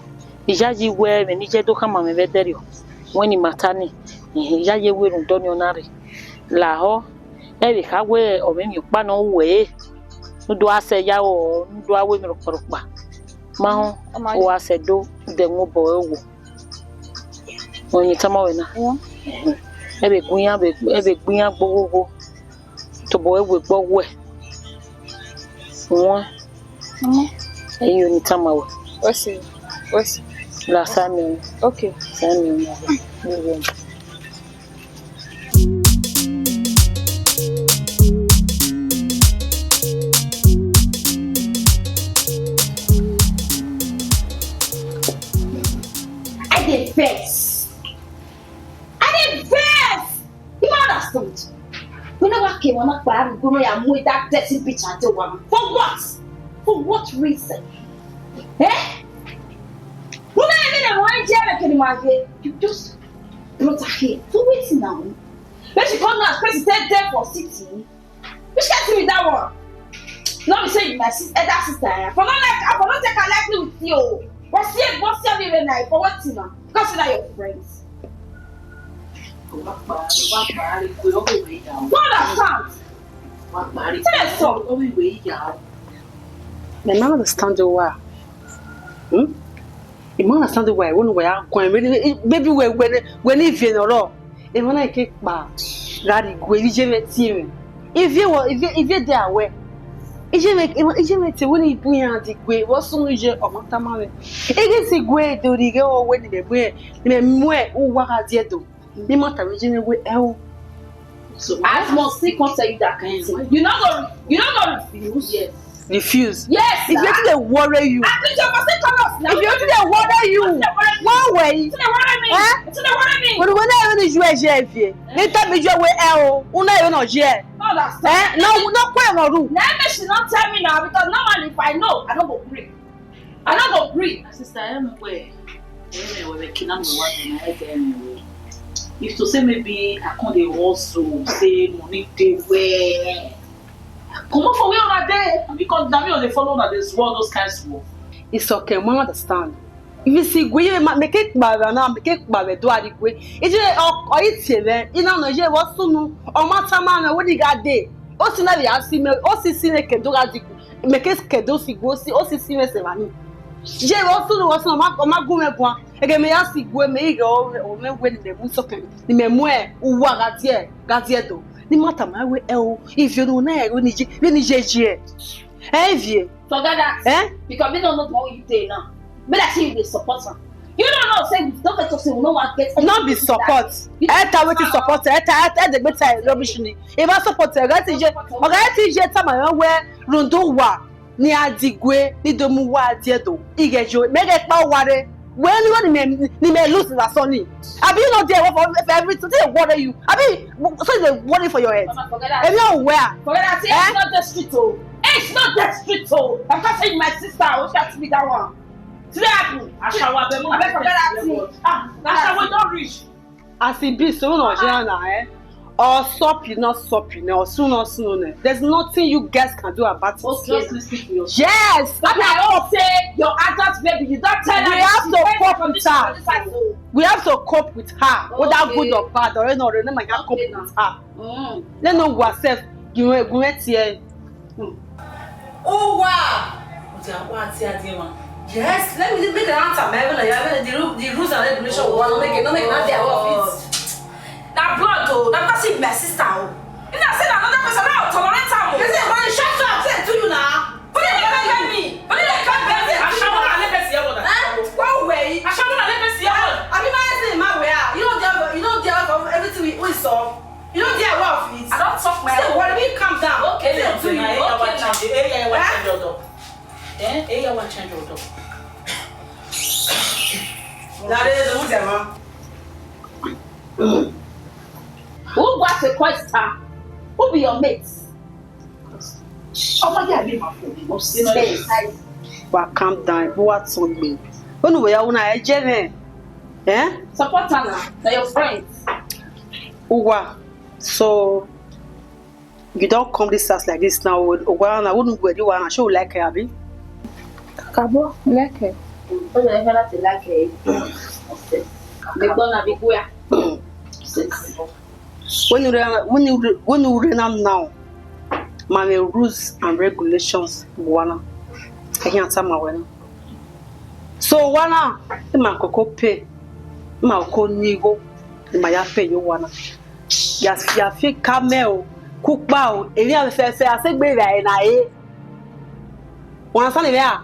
Iyayi wẹ, vbene I ye do khama mwẹ vbe ẹdẹrriọ, wẹ ne ima ta ni, ehe, iyayi wẹ rhunmwuda ọnii ọ na rre. Lahọ, ẹ vbe kha wẹ ọ mwẹ emwi ọkpa ne ọ ru ẹre, ne u do gha sẹ ya ro, ne u do gha ru emwi rhọkpa rhọkpa. Ma họn, ọ ma u gha sẹ do, u dẹ mu obọ ẹre wo. Ọ yin tama wẹ na. Ehe. Ẹ vbe gu iran, ẹ vbe gu iran gboghogho. Tobọ ẹre wẹ gbe ọghuẹ. Wọn. Mama. Ẹyin ò ní tama wẹ. Wẹ si. Wẹ si. La sa mi o. Okay. Sa mi o. I dey vex. I dey vex. You no understand. Whenever I came, mama kpa, I go no ya mu that dirty bitch and tell one. For what? For what reason? Eh? Una even dey wan hear me, can you imagine? You just brought her here. For wetin now? When she come now, first she take there for city. Which kind thing be that one? No be say you be my sis, elder sister, eh? For not like, I for not take her lightly with you. What's here, what's here, me right now? For what thing now? Because we are your friends. Wa kpa, wa kpa, re kue, ọ vbe wẹ ya. Don't understand. Wa kpa, re kue, ọ vbe wẹ ya. Mẹ ma understand wẹ. Hmm? I ma understand wẹ, wẹ ne wẹ ya guan, maybe wẹ, wẹ, wẹ ne ivie ne ọ rrọọ. Emwa na ke kpa gha rrie igue, ivie mwẹ tie mwẹ. Ivie wọ, ivie, ivie de awẹ. Ivie mwẹ, ivie mwẹ tie wẹ ne I bu iran rrie igue, vbe ọ sunu ye, ọ ma tama mwẹ. I ghi sẹ igue do rhie ighe ọ wẹ ne imẹ mu, ne imẹ mu uwa gha die do. Ne I ma tama ivie mwẹ wẹ, ẹ o. So as must still come tell you that kind thing. You no go, you no go refuse. Yes. Refuse. Yes, if you sir. Dey worry you. At least you must still come out now. If you dey worry you, why were you? It dey worry me. Eh? It dey worry me. But when I even you are here, if you, they tell me you were, eh, oh, una you no here. No, that's eh? No, no, quite no rule. Now make she not tell me now, because normally if I know, I don't go gree. I no go gree. My sister, I don't know where. I don't know where, but can I know what I get anyway? If to say maybe I can't dey hustle, say money dey where. Come up for where una dey, because na me dey follow una dey do all those kind of work. It's okay, I understand. If you see, we make it bad now, make it bad, do it. If you or it's here, you know, no, you was soon, or matter man, what you got there? O si na vbe ya si mẹ, o si si mẹ ke do gha di, mẹ ke ke do si gu, o si, o si si mẹ sẹ vba ni. Je vbe ọ sunu, ọ sunu, ọ ma, ọ ma gu mwẹ guan. Ẹghẹ mẹ ya si gu, mẹ i ghe ọ, ọ mẹ wẹ ne mẹ mu sọkẹn, ne mẹ mu uwa gha die, gha die do. Ne I ma tama wẹ, ẹ o, ivie ne u na rẹn, vbene I ye, vbene I ye ye. Ẹ ivie. Forget that. Eh? Because me don't know what you dey now. Me that you dey support am. You don't know say we don't get to say we no wan get. No be support. Ẹ ta wetin support, ẹ ta, ẹ ta, ẹ degbe ta rubbish ni. If I support ẹ, ọga ti je, ọga ti je tama rẹn wẹ rhunmwuda uwa ni a di gue, ni do mu uwa die do. I ghe yo, mẹ ghe kpa uwa re. Wẹ ni wẹ ni mẹ, ni mẹ lose na sọ ni. Abi you no dey worry for, for everything, dey worry you. Abi so you dey worry for your head. Mama, forget that. Emwi ọ wẹ a? Forget that. Eh? It's not the street o. It's not the street o. Of course, say my sister, which got to be that one. Today happen. Ashawo, abeg, abeg, forget that thing. Ah, na ashawo don reach. As e be, so no jira na, eh? Or stop you, not stop you, or soon, not soon, eh? There's nothing you guys can do about it. Okay, just listen to yourself. Yes. But I hope say your adult baby, you don't tell her. We have to cope with her. We have to cope with her, whether good or bad, or no, no, no, cope with her. Mm. Let no ourselves give way, give way to her. Uwa! Uti akwa ati adi ma. Yes, let me make an answer. My own, yeah, the ru-, the rules and regulation we want to make it, no make that day aware of it. Na blood o, na person be my sister o. If I say na another person, I will tolerate am o. You say, man, shut up, say to you now. But they can't get me. But they can't get me. Ashawo na le person here, brother. Eh? Go away. Ashawo na le person here, brother. I mean, my name, my way. You don't deal, you don't deal with everything we, we saw. You don't deal well with it. I don't talk my own. Say, worry me, calm down. Okay, say, do you? Okay, now. Eh? Eh, yeah, wa change your door. That is who them are. Who was the question? Who be your mates? Somebody I need my phone. You know, yes. Wa calm down, bu wa tọn gbe. Wẹ ne uwẹ ya wu na, ẹ jẹ mwẹ. Eh? Support her now. They're your friends. Uwa, so you don't come this house like this now. Uwa na, who know where you are, she will like her, abi? Kakabo, like her. Ó lè fẹ́ láti like her. Lè gbọ́ na bí gbéa. When you re-, when you re-, when you re na now, ma vbe rules and regulations vbe uwa na. Ẹ khian tama wẹ na. So uwa na, ima koko pay, ima koko ni igho, ima ya pay ye uwa na. Ya, ya fi ka mẹ o, kukpa o, emwi a fẹfẹ, a sẹ egbe vbe ẹre na re. Wa understand mwẹ a?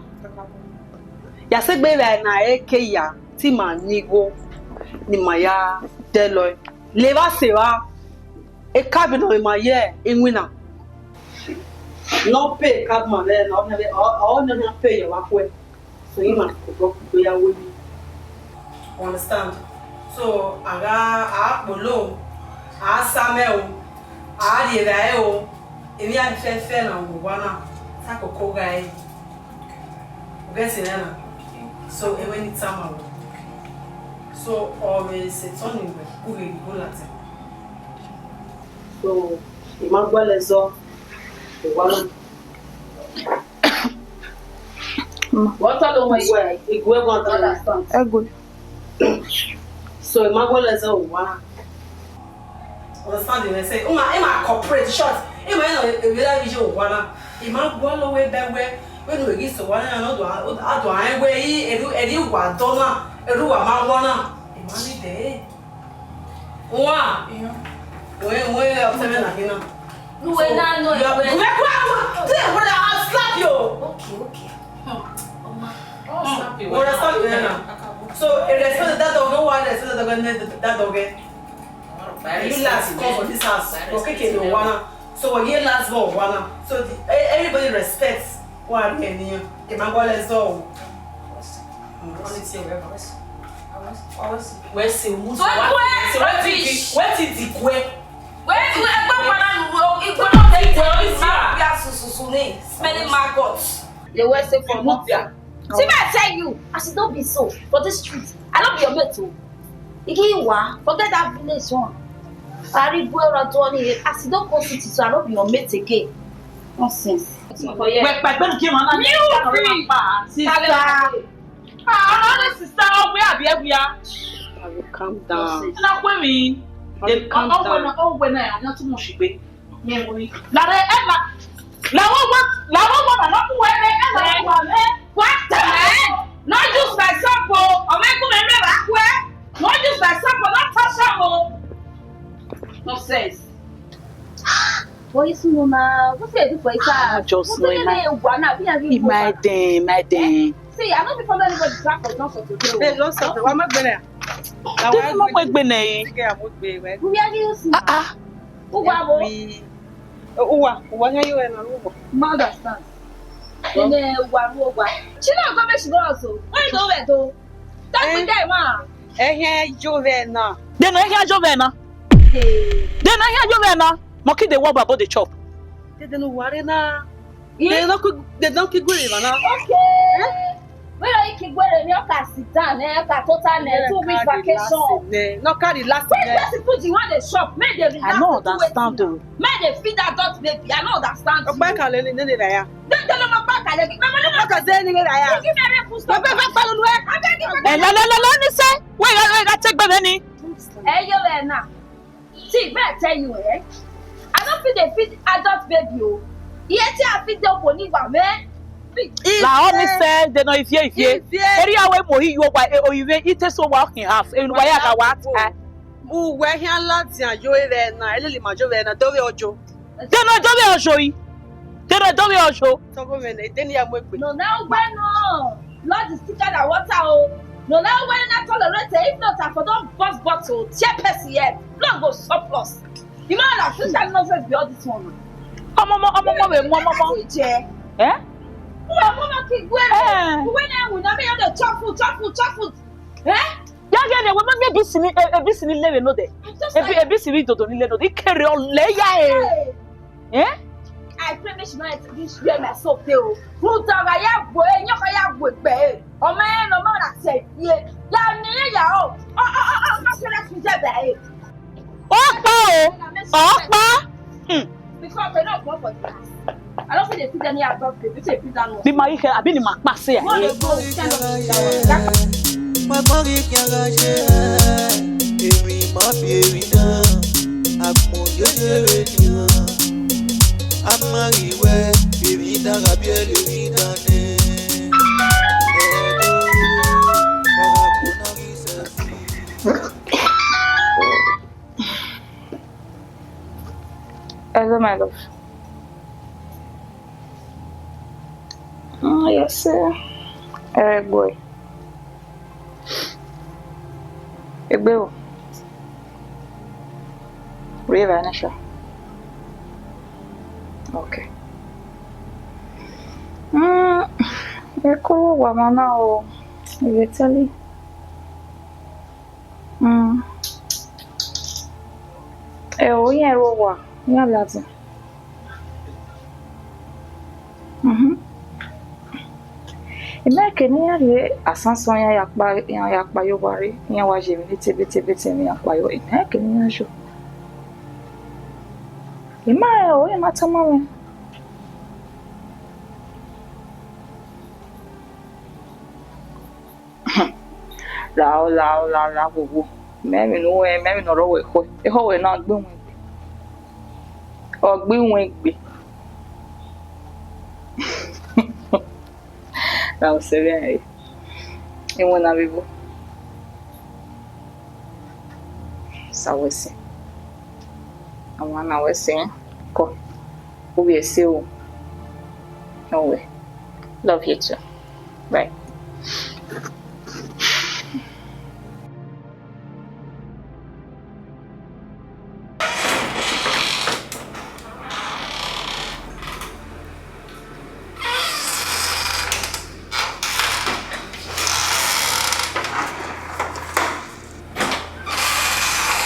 Ya sẹ egbe vbe ẹre na re ke ya, te ima ni igho, ne ima ya dẹlọ. Levba sẹ evba, ekabin ne ọ ma ye iwinna. Ne ọ pay ekabin ma vbe ẹre na, ọ, ọ, ọ, ọ na pay ye vbe akhuẹ. So, ima koko ya wẹ. You understand? So, a gha, a kpolo, a sa mẹ o, a rhie vbe ẹre o, emwi a fẹfẹ na vbe uwa na, ta koko gha re. U get it na? So, emwi ne I tama wẹ. So, ọ vbe sẹ etọn ni wẹ, u vbe ghi go ladian. So, I ma gualọ ẹzọ vbe uwa na. Wẹ tọlọ wẹ igue, igue wan tọlọ. Understand? Ẹgwe. So, I ma gualọ ẹzọ vbe uwa na. Understand the message? Ima, ima cooperate, short. Ima, you know, e vbe la vbe iye vbe uwa na. I ma gualọ wẹ bẹ wẹ, wẹ ne u ghi sẹ uwa na, nọ do, a do a rẹn wẹ i, ẹre, ẹre uwa dọ na, ẹre uwa ma wan na. I ma need that. Uwa. Wẹ, wẹ, ọtẹn mwẹ na khin na. Uwẹ na nọ, you are, uwẹ. Uwẹ kua, uwẹ, uwẹ, I slap you. Okay, okay. Hmm. Ọma. Hmm. Slap you. Uwẹ na slap you na. So, e respect that dog, no one respect that dog, that dog. You last come for this house. Okay, okay, no one. So, we get last born one. So, the, e-, everybody respects one another. Emmanuel is all. Wẹ sẹ, so, what, what, what is the, what is the way? Wẹ, wẹ, ẹgbẹ ọkpa na nu igbe na tẹ ikpe, ọ isi a. Smelling maggot. The way say for nothing. See me, I tell you, as e don be so for this street, I no be your mate o. Igi wa, forget that village one. Aribo ra do ni, as e don come city, so I no be your mate again. Nonsense. Wẹ pa ẹgbẹnu gie mwa na. New free. Sister. Ah, ọmọ ni sister, ọ wẹ abi ẹwia. Calm down. Na kue mi. Calm down. Ọ wẹ na, ọ wẹ na, ọ na too much igbe. Lare ẹna. Lawọ wọ, lawọ wọ na, na kue wẹ ẹna. What? Not use myself o. Ọmọ ẹkún mi rẹ bá kue. Not use myself o, not touch am o. Nonsense. Boy, you know now. What do you do for it? I just know, man. What do you do? What do you do? Imagine, imagine. See, I no be follow anybody drag for junction today o. Hey, don't stop. Wa ma gbele. Tell me what gbele. Where are you? Ah, ah. Uwa bo. Uwa, uwa nya yo na uwa. Ma understand. Ene uwa ru uwa. She no go make she go house o. Where you go where though? That big guy man. Ehia yo vbe na. They no ehia yo vbe na. Hey. They no ehia yo vbe na. Monkey dey walk babo dey chop. They, they no worry na. They no could, they don't keep going na. Okay. Where are you keep going? You can sit down, eh? You can total, eh? Two weeks vacation. No carry last. Where person put the one they shop? Make they relax. I no understand o. Make they feed that adult baby. I no understand. Ọgbẹkalẹ ni nene ra ya. They, they no back. They, they no back. They give me food stuff. Baba, baba, follow me. I beg you. Eh, la, la, la, la, ni say. Wait, wait, wait, I take baby ni. Hey, you there now. See, may I tell you, eh? I don't feel they feed adult baby o. Yet I feed them for me, man. La, all me say, they no ifie, ifie. Ifie. Area where mo hi you wa, eh, oh, you eat so walk in half. Eh, why I got what? Eh? Uwẹ hia ladian yo vbe na, elele ma yo vbe na, do vbe ojo. They no do vbe ojo yi. They no do vbe ojo. Tọgọ mwẹ nẹ, they ni ya mu egbe. No, now when no. Lord is thicker than water o. No, now when I tolerate it, if not, I for don burst bottle, tear person head. Blood go surplus. You know that sister nonsense be all this one. Ọmọ, ọmọ, ọmọ, ọmọ, ọmọ, ọmọ. Eh? Ọmọ, ọmọ, kí gbé. Eh. When I will not be able to chop food, chop food, chop food. Eh? Ya ghe ne wẹ ma miẹn ebisi ni, e-, ebisi ni levbe nodẹ. Ebi, ebisi ni dodo ni levbe nodẹ. I kere ọlẹ ya e. Eh? Finish my, this year my soap dey o. Rhunmwuda ọghe ya gbe, emwi ọkpa ya gbe egbe ẹre. Ọ ma rẹn ne ọ ma na tie ẹre. Ya miẹn ya o. Ọ, ọ, ọ, ọ, ọ, ọ, ọ, ọ, ọ, ọ, Ọkpa o, ọkpa. Hmm. Because they don't come for the house. I don't think they put any adult baby, they put that one. Bi ma yi khe, abi ni ma kpa se ya. No, they go, stand up, sit down. That one. Makpọghi khian gha ye, emwi ma biẹ emwi na, agbọn yeye vbe nian, a ma ghi wẹ, emwi da gha biẹlẹ emwi da nẹ. Ẹdẹ, ọ gha kpona ghi sẹ fi. Hello, my love. Mm, yes, sir. Ẹ gbọ́ ẹ. Egbe o. Rie Vanessa. Okay. Mm, ẹ kuru wa ma na o. Ẹ tẹle. Mm. Ẹ o, iran ru owa, iran ladian. Mhm. Imẹ ke ne iran rhie asansan iran ya kpa, iran ya kpa ye owa rre, iran wa ye emwi ni tebetebe te emwi iran kpa ye owa, imẹ ke ne iran yo. Ima rẹn o, ima tama mwẹ. Lao, lao, lao, lao, wo, wo. Mẹ emwi ne u rẹn, mẹ emwi ne ọ rre wẹ ekhọe. Ekhọe wẹ na gbe iwẹn egbe. Ọ gbe iwẹn egbe. Lao sẹ vbe ẹre. Iwẹn na vbe ebo. Sa wẹ sẹ. Ọmwa na wẹ sẹ. Kọ. Ovbi ẹse o. Ọ wẹ. Love you too. Bye.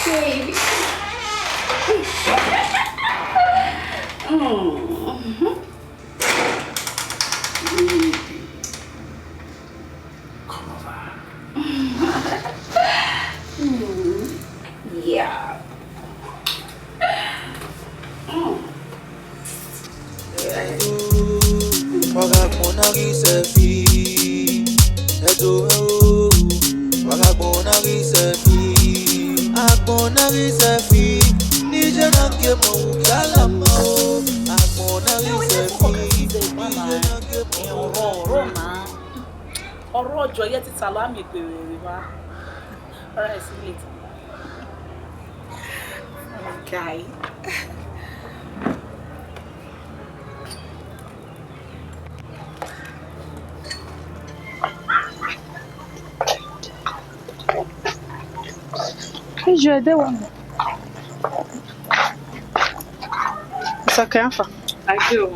Baby. Mm-hmm. Mm. Come over. Mm. Yeah. Mm. Wa gha gbọnọ ghi sẹ fi. Ẹdo o, wa gha gbọnọ ghi sẹ fi. Agbọnọ ghi sẹ fi. Nije na gie mọ wu ya la ma o. Agbọnọ ghi sẹ fi. Nije na gie mọ wu ya la ma o. Ọrọ ọjọ ye tita lọ, a miẹn egbe vbe evba. All right, see you later. Guy. Ijọ ẹdẹ wa mẹ. It's okay, I'm fine. Thank you.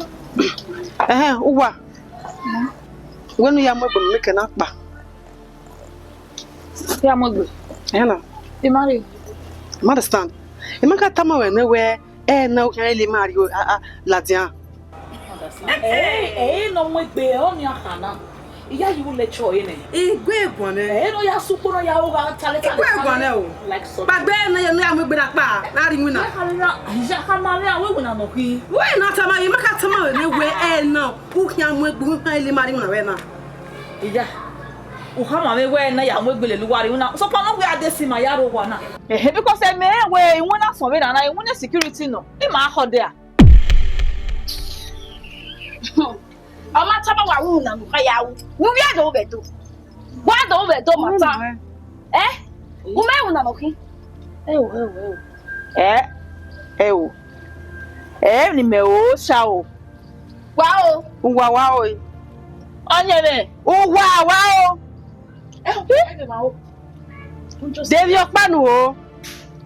Ẹhẹn, uwa. Wẹ ne u ya mu egbe mẹ, mẹ ke na kpa. Ya mu egbe. Ẹhẹn na. I ma rhie. I ma understand. I ma ka tama wẹ nẹ wẹ, ẹ na u khian le ma rhie a, a, ladian. Ẹ, ẹ, ẹ, ne ọ mu egbe, ọ ni a kha na. Iyayi u lecture ẹre nẹ. Igue eguan nẹ. Ẹ, ne ọ ya sẹ ukpo ne ọ ya ru gha ta leta. Igue eguan nẹ o. Like so. Kpaegbe ne ya, ne ya mu egbe na kpa, na rhie iwinna. Ya kha rhie, ya kha ma rhie, a wẹ iwinna nọ khin. Wẹ na tama, I ma ka tama wẹ nẹ wẹ, ẹ na. U khian mu egbe, u khian le ma rhie iwinna vbe na. Iya, u khama mwẹ wẹ ne a ya mu egbe lele uwa rre iwinna. Sokpan ne ọ wẹ a de si ma ya rre owa na. Ehe, because ẹmwẹ rẹn wẹ iwinna sọn vbe na na, iwinna security nọ. I ma khọ dia. Ọ ma tama wa wu na nu kha ya wu. Wu vbe do vbe do. Wa do vbe do ma ta. Eh? U ma wu na no khin. Ẹ o, ẹ o, ẹ o. Ẹ, ẹ o. Ẹ ni mẹ o sa o. Wa o. Uwa wa o. Ọni ẹmwẹ. Uwa wa o. Ẹ o, ẹ ghe ma o. Devie ọkpa nu o.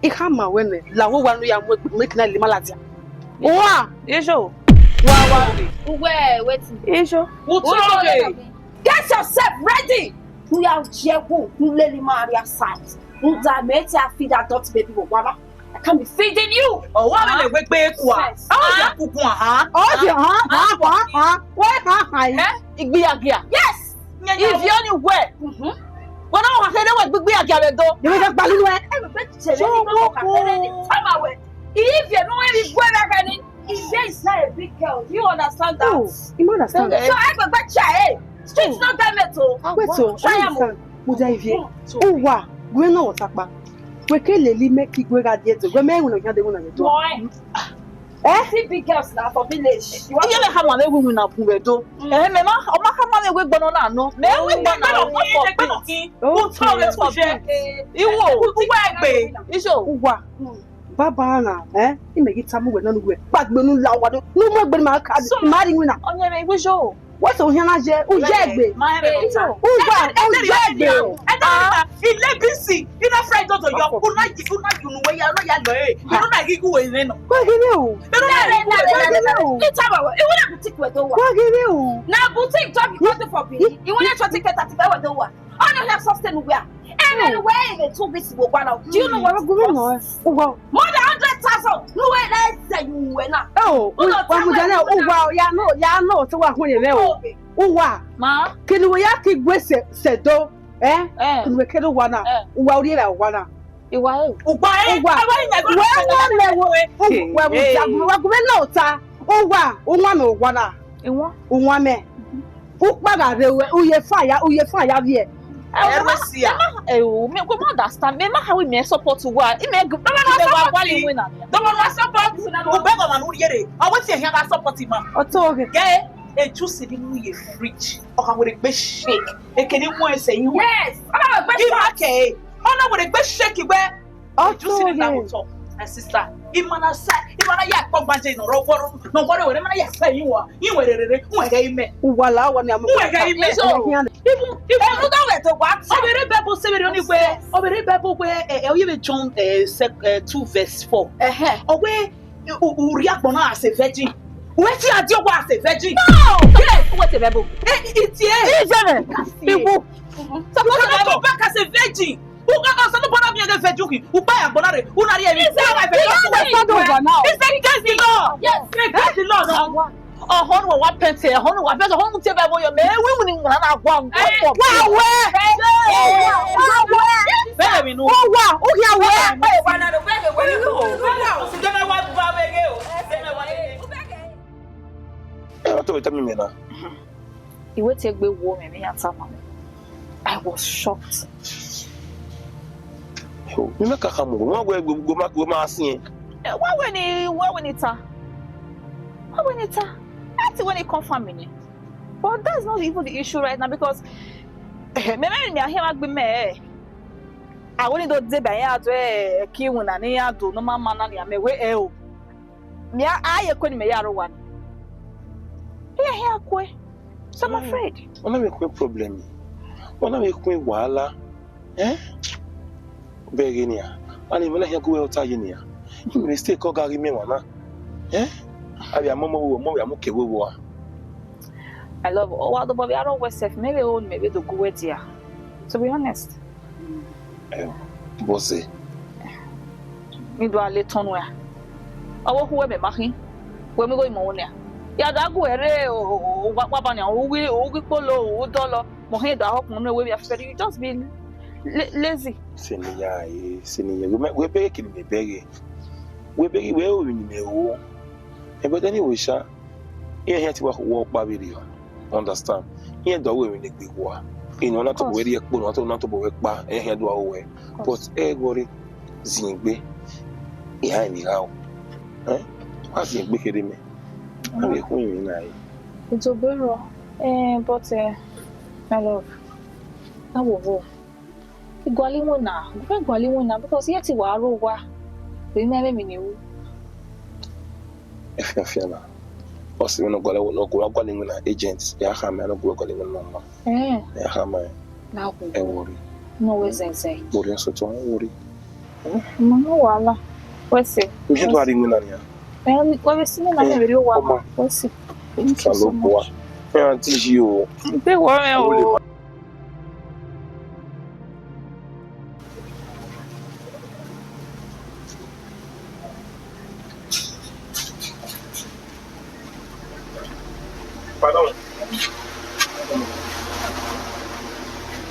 I khama wẹ nẹ, la wo wa nu ya mu egbe, make na le ma ladian. Uwa. Ijo. Wa wa. Uwe wetin? Ijo. Utroke. Get yourself ready. Nu ya je wo, nu lele ma rhie outside. Nu da mẹ te a feed adult baby wo wa ma. I can't be feeding you. Ọ wa vbe lẹ wẹ egbe kua. Ọ ya kukun ahan. Ọ di han, han, han, han. Wẹ han, han. Eh? Igbiagia. Yes. Ivie ọni wẹ. Wẹ na wa khere wẹ gbigbiagia vbe do. Yẹ wẹ gba lulu ẹ. Ivie ne wẹ vbe gue vbe ni. Ivie is not a big girl. Do you understand that? Oh, you understand. So I go back chair. Street no get me to. Wait, so try am. Mudia Ivie. Uwa, gbe na ọtakpa. Wẹ ke lele mẹ ke gue gha die do. Wẹ mẹ wẹ no yan de wẹ na do. Eh? See big girls na for village. Iye lẹ khama mwẹ winna bun vbe do. Eh, mẹ ma, ọ ma khama mwẹ wẹ gbọnọ na nọ. Mẹ wẹ gbọnọ na nọ. Iwo, uwa egbe. Iso. Uwa. Baba na, eh? Imẹ ghi tama uwẹ nọ ne uwẹ kpagbe ne u la owa do. Ne u mu egbe ne ima ka, ima rhie iwinna. Ọni ẹmwẹ iwe yo. Wẹ sẹ ohian na ye, u ye egbe. Ma ẹmwẹ. Uwa, u ye egbe. Ẹ da na, I le busy. I na friend dodo yo. U na yi, u na yi unu wẹ ya, u na ya lọ, eh. I no na ghi gu wẹ nọ. Wa ghi vbe o. I no na ghi gu wẹ nọ. Ita baba, I wanna boutique wẹ do wa. Wa ghi vbe o. Na boutique job you go do for me. I wanna try to get that wẹ do wa. Ọ na help sustain where? And then where in the two weeks we go now? Do you know what? Wa gu vbe nọ. Uwa. More than hundred thousand. No way, let's say you were now. Oh, wa mudia na, uwa, ya no, ya no, so wa hu ye vbe o. Uwa. Ma. Kene wẹ ya ke gue sẹ, sẹ do. Eh? Eh. Kene wẹ ke do wa na. Eh. Uwa, u rhie vbe owa na. Iwa e. Uwa e. Uwa. Wẹ wa mẹ wo. Uwa, wa gu vbe nọ ta. Uwa, uwa mẹ owa na. Iwa. Uwa mẹ. U kpa gha rre, u ye fa ya, u ye fa ya viẹ. Ẹ wẹ si a. Eh, o, me, we understand. Me ma how we may support wa. I me, me wa wa li win na. Don't want to support. U be go man u yere. I want to hear that support, ma. Ọtọ ghe. Ge, e juice ni mu ye fridge. Ọ ka were gbe shake. E kene mu ẹse yin wa. Yes. Ọ na were gbe shake. Ọ na were gbe shake wẹ. Ọ juice ni na mu tọ. My sister, I ma na sa, I ma na ya kpọ gbanje nọ rọ gbọrọ, nọ gbọrọ were, I ma na ya sa yin wa, yin were rere, u wẹ ghe ime. Uwa la wa ni amu. U wẹ ghe ime. Even, even, ọ vbe rre Bible sẹ vbe rre ọni wẹ, ọ vbe rre Bible wẹ, eh, eh, ọ ye vbe John, eh, sec-, eh, two verse four. Ẹhẹn. Ọ wẹ, u, u rhie agbọn na as a virgin. U wẹ tie a die owa as a virgin. No! Yes. U wẹ tie Bible. Eh, i tie. I tie. Iwu. Suppose to come back as a virgin. U ka, ka, Osanobua na miẹn ghe virgin khin, u kpa ya agbọn na rre, u na rhie emwi. He said, he said, "Praise the Lord." Yes. Praise the Lord. Ọhọn ne wa pẹntẹ, ọhọn ne wa pẹntẹ, ọhọn ne tie Bible yo, mẹ wi wini wuna na wa wa pọ. Wa wẹ. Wa wẹ. Bẹghe mi nu. Wa wa, u ya wẹ. Ẹ, ọ tọ vbe tama mẹ na. I wẹ te egbe wo mwẹ vbe iran tama mwẹ. I was shocked. Mẹ ma ka khama uwẹ, wẹ wẹ egbe ma, wẹ ma siẹn. Eh, wẹ wẹ ni, wẹ wẹ ni ta. Wẹ wẹ ni ta. That's when it confirm me. But that's not even the issue right now because, eh, mẹ, mẹ, mẹ, ahia ma gbe mẹ, eh. A wẹ ni do deba iran do, eh, ki iwinna ne iran do, normal man na ni, a mẹ wẹ, eh, o. Mẹ a, a ye kue ne mẹ ya rre owa ni. Iran hia kue. So I'm afraid. Ọ na vbe khuẹ problem. Ọ na vbe khuẹ wahala. Eh? Bẹghe nian. Ani mẹ na hia gu wẹ ọta ye nian. Mistake ọ gha ghi miẹn emwa na. Eh? Avbe amọmọ vbe ọmọ vbe amọ ke vbe owa. I love. Ọ wa dobọ vbe arọ wẹ sef, mẹ vbe ho ne mẹ vbe do gu wẹ dia. To be honest. Eh, bọse. Mi do a le tọn nuẹn. Ọ vbe okhuo mẹ ma khin. Wẹ mu igho imọ nia. Ya da gu ẹre o, o, o, wa, wa ba nia, u ghi, u ghi kpolo, u dọlọ. Mọ hẹn do a họkpọn nuẹn wẹ via fẹfẹrẹ. You just be la-, lazy. Sẹ ne ya, eh, sẹ ne ya. Wẹ mẹ, wẹ bẹghe kene mẹ bẹghe. Wẹ bẹghe, wẹ o, ni mẹ o. Eh, but anyway, sha. Iran hia te wa khu wẹ ọkpa vberriọ, understand? Iran do ru emwi ne egbe wa. Inu na tobọ wẹ rhie ẹkpo, na tobọ, na tobọ wẹ kpa, iran hia do ru wẹ. But ẹ ghi ọre, ziengbe, iran ni gha o. Eh? Wa ziengbe kherhe mẹ. A vbe khu emwi na re. It's a bit raw. Eh, but, eh, my love, na wo wo. I gualọ iwinna, I gualọ iwinna because iran te wa rre owa. Vbe imẹ vbe emwi ne I ru. Efian fian na. Ọ sẹ vbene ọ gualọ, ọ gualọ iwinna agent, ya khama ẹn, ọ gualọ iwinna nọ ma. Eh. Ya khama ẹn. Na wo. Ẹ wo rre. No wẹ zẹzẹ. Wo rre, sotọ, wo rre. Ma no wahala. Wẹ sẹ. Mẹ do a rre iwinna nia. Eh, wẹ vbe sẹ iwinna mẹ vbe rre owa ma. Wẹ sẹ. Thank you so much. Ẹ, aunty yi o. Ẹ wo mwẹ o. Ole ma.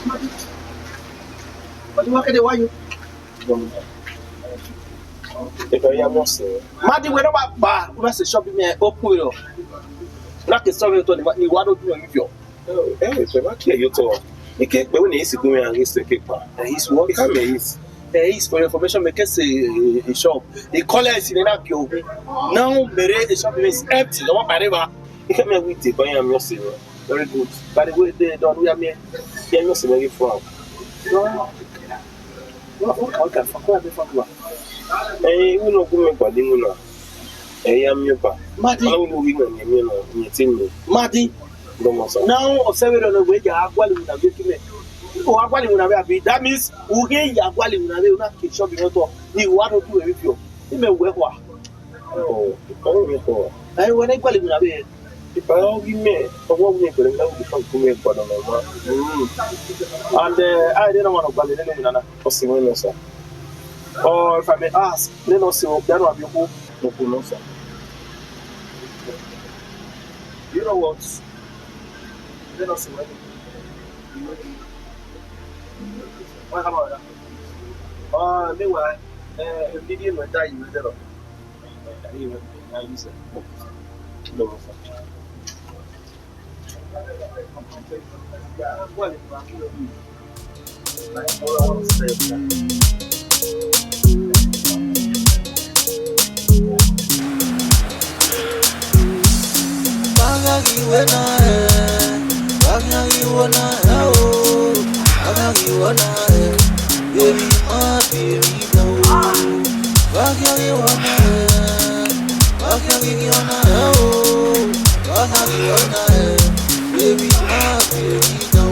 Madi, wa kede wa yo. Ebe ya mọ sẹ. Madi, wẹ ne ọ wa kpa, u na sẹ shop mẹ open rọ. U na ke sọ vbe otọ ni wa do dun ivio. Eh, eh, ebe ma kie yo to. Ike pe wẹ ne isi gun ya ghi sẹ ke kpa. Eh, is what? Ika me is. Eh, is for your information, me ke sẹ, eh, shop. The color is in that. Now, mere shop is empty. No one buy. Ike me we dey buy am, you see. Very good. By the way, they don't we are me. Yeah, you see, very frank. No. Wa, wa ka, wa ka, fa, wa ka, fa, wa. Eh, we no go me bali muna. Eh, ya mi ba. Madi. Ana we no we no ni mi no, ni ti mi. Madi. Ndo mo sa. Now, o se we no we ya agwali muna we kime. O agwali muna we abi. That means, u ge ya agwali muna we, una ke shop ni to. Ni wa no do e fi o. Ni me we kwa. Oh, oh, mi ko. Ai, wa na agwali muna we. Ipa ghi mẹ, ọwọ wẹ pẹrẹ na wẹ fa ku mẹ gbọdọ mẹ ma. Mm. And, uh, I don't want to gbale nene winna na. Ọ si wẹ nọ sa. Or if I may ask, nene ọ si wẹ, ya no abi okhu. Okhu nọ sa. You know what? Nene ọ si wẹ. What about that? Uh, meanwhile, uh, if you didn't know that, you will tell us. Baby, my baby, no. Baby, my baby, no.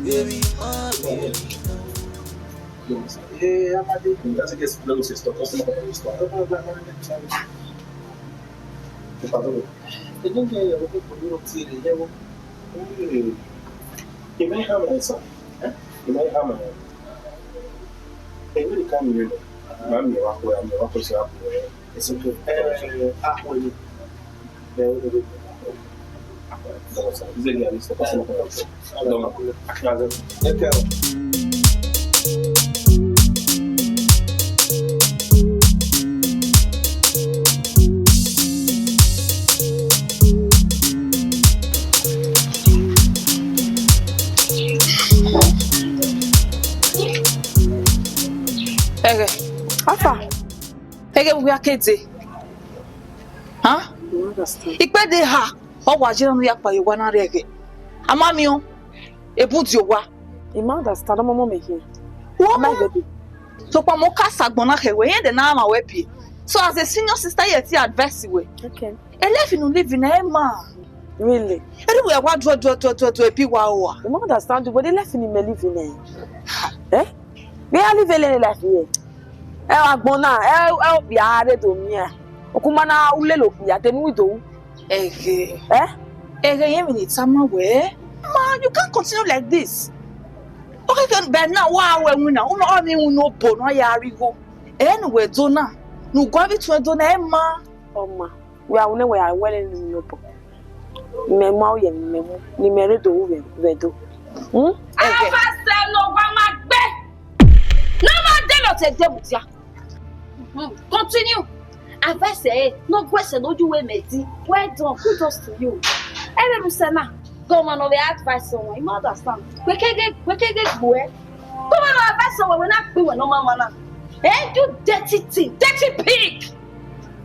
Baby, my baby. Eh, Amadi. That's against the laws and stuff. That's not what we start. Enye nge ye vbe koko ni ro tie rre ye vbo? Ee, I ma ha mwẹ sa. Eh? I ma ha mwẹ. Emwi ne I ka miẹn nọ, ma miẹn vbe akhuẹ, a miẹn vbe akhuẹ sẹ a bu ẹre. It's okay. Eh, akhuẹ ni. Eh, eh, eh. Akhuẹ. Dọmọ sa. Ize gẹ a ni sẹ, pasi na kọ. Dọmọ. Akhuẹ. Eke o. Ẹghẹ, how far? Ẹghẹ, vbe uwẹ a ke dee? Huh? I understand. Ikpẹdẹ eha, ọ wa ye ne ọ ya kpa ye owa na rre ẹghẹ. A ma miẹn, ebun di owa. I ma understand, ọmọ mẹ hian. Wọ I ma mọ. Ready. Sokpan mẹ ọ ka sa agbọn na khẹ wẹ, irẹn dẹ na ma wẹ biẹ. So as a senior sister, I te advise wẹ. Okay. E life ne u live na, ẹ ma. Really? Erriọ wẹ wa duẹ duẹ duẹ duẹ duẹ bi wa ua. I ma understand you, but the life ni mẹ live na. Eh? Vbe a live lele life here? Ẹ agbọn na, ẹ, ẹ okpia a rre do miẹn. Okuma na u lele okpia, te ne u do. Ẹghẹ. Eh? Ẹghẹ, irẹn emwi ne I tama wẹ. Ma, you can't continue like this. Okay, okay, but now, wa wẹ winna, u na, ọ ni winna obọ ne ọ ya rre igho. Ẹ ne uwẹ do na, ne u gua vbe ituẹn do na, ẹ ma. Ọ ma, wẹ a wu nẹ wẹ a wẹ nẹ ne u winna obọ. Mẹ ma, ọ ye ne mẹ mu, ne imẹ rre do ru vbe, vbe do. Hmm? Ẹghẹ. Avasẹ ne owa ma gbe. Ne ọ ma de lọtẹ de mudia. Mhm. Continue. Avasẹ ne ọ gu ẹsẹ ne ọ ye uwu mẹ di. Well done. Kudos to you. Ẹ vbe ru sẹ na. Gọmọ ne ọ vbe advice ọmwa, I ma understand. Wẹ keghe, wẹ keghe gbuẹ. Gọmọ ne ọ advice ọmwa, wẹ na kpe wẹ ne ọ ma ma na. Eh, you dirty thing, dirty pig.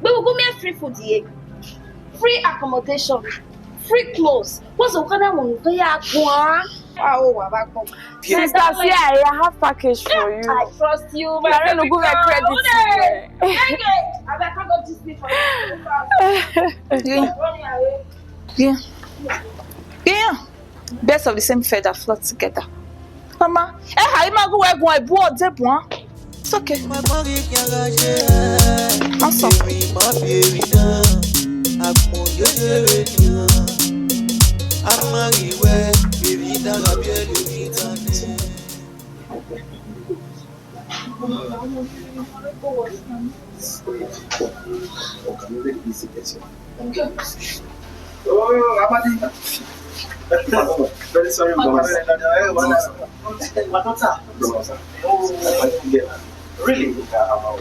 Gbe ugu miẹn free food ye. Free accommodation. Free clothes. What's the kind of one you are? Wow, wow, wow. Sister, see, I have package for you. I trust you, my baby girl. Ẹ rẹ ne u gu mwẹ credit. Ẹ, ẹ, abeg, I can't go this thing for you. Yeah. Running away. Yeah. Yeah. Birds of the same feather flock together. Mama, ẹ ha, I ma gu wẹ guan ebu ọdẹ buan. It's okay. Awesome. A ma ghi wẹ, emwi da gha biẹ lele tane. Oh, Amadi. Very sorry, my daughter. Oh, yeah. Really? Ah,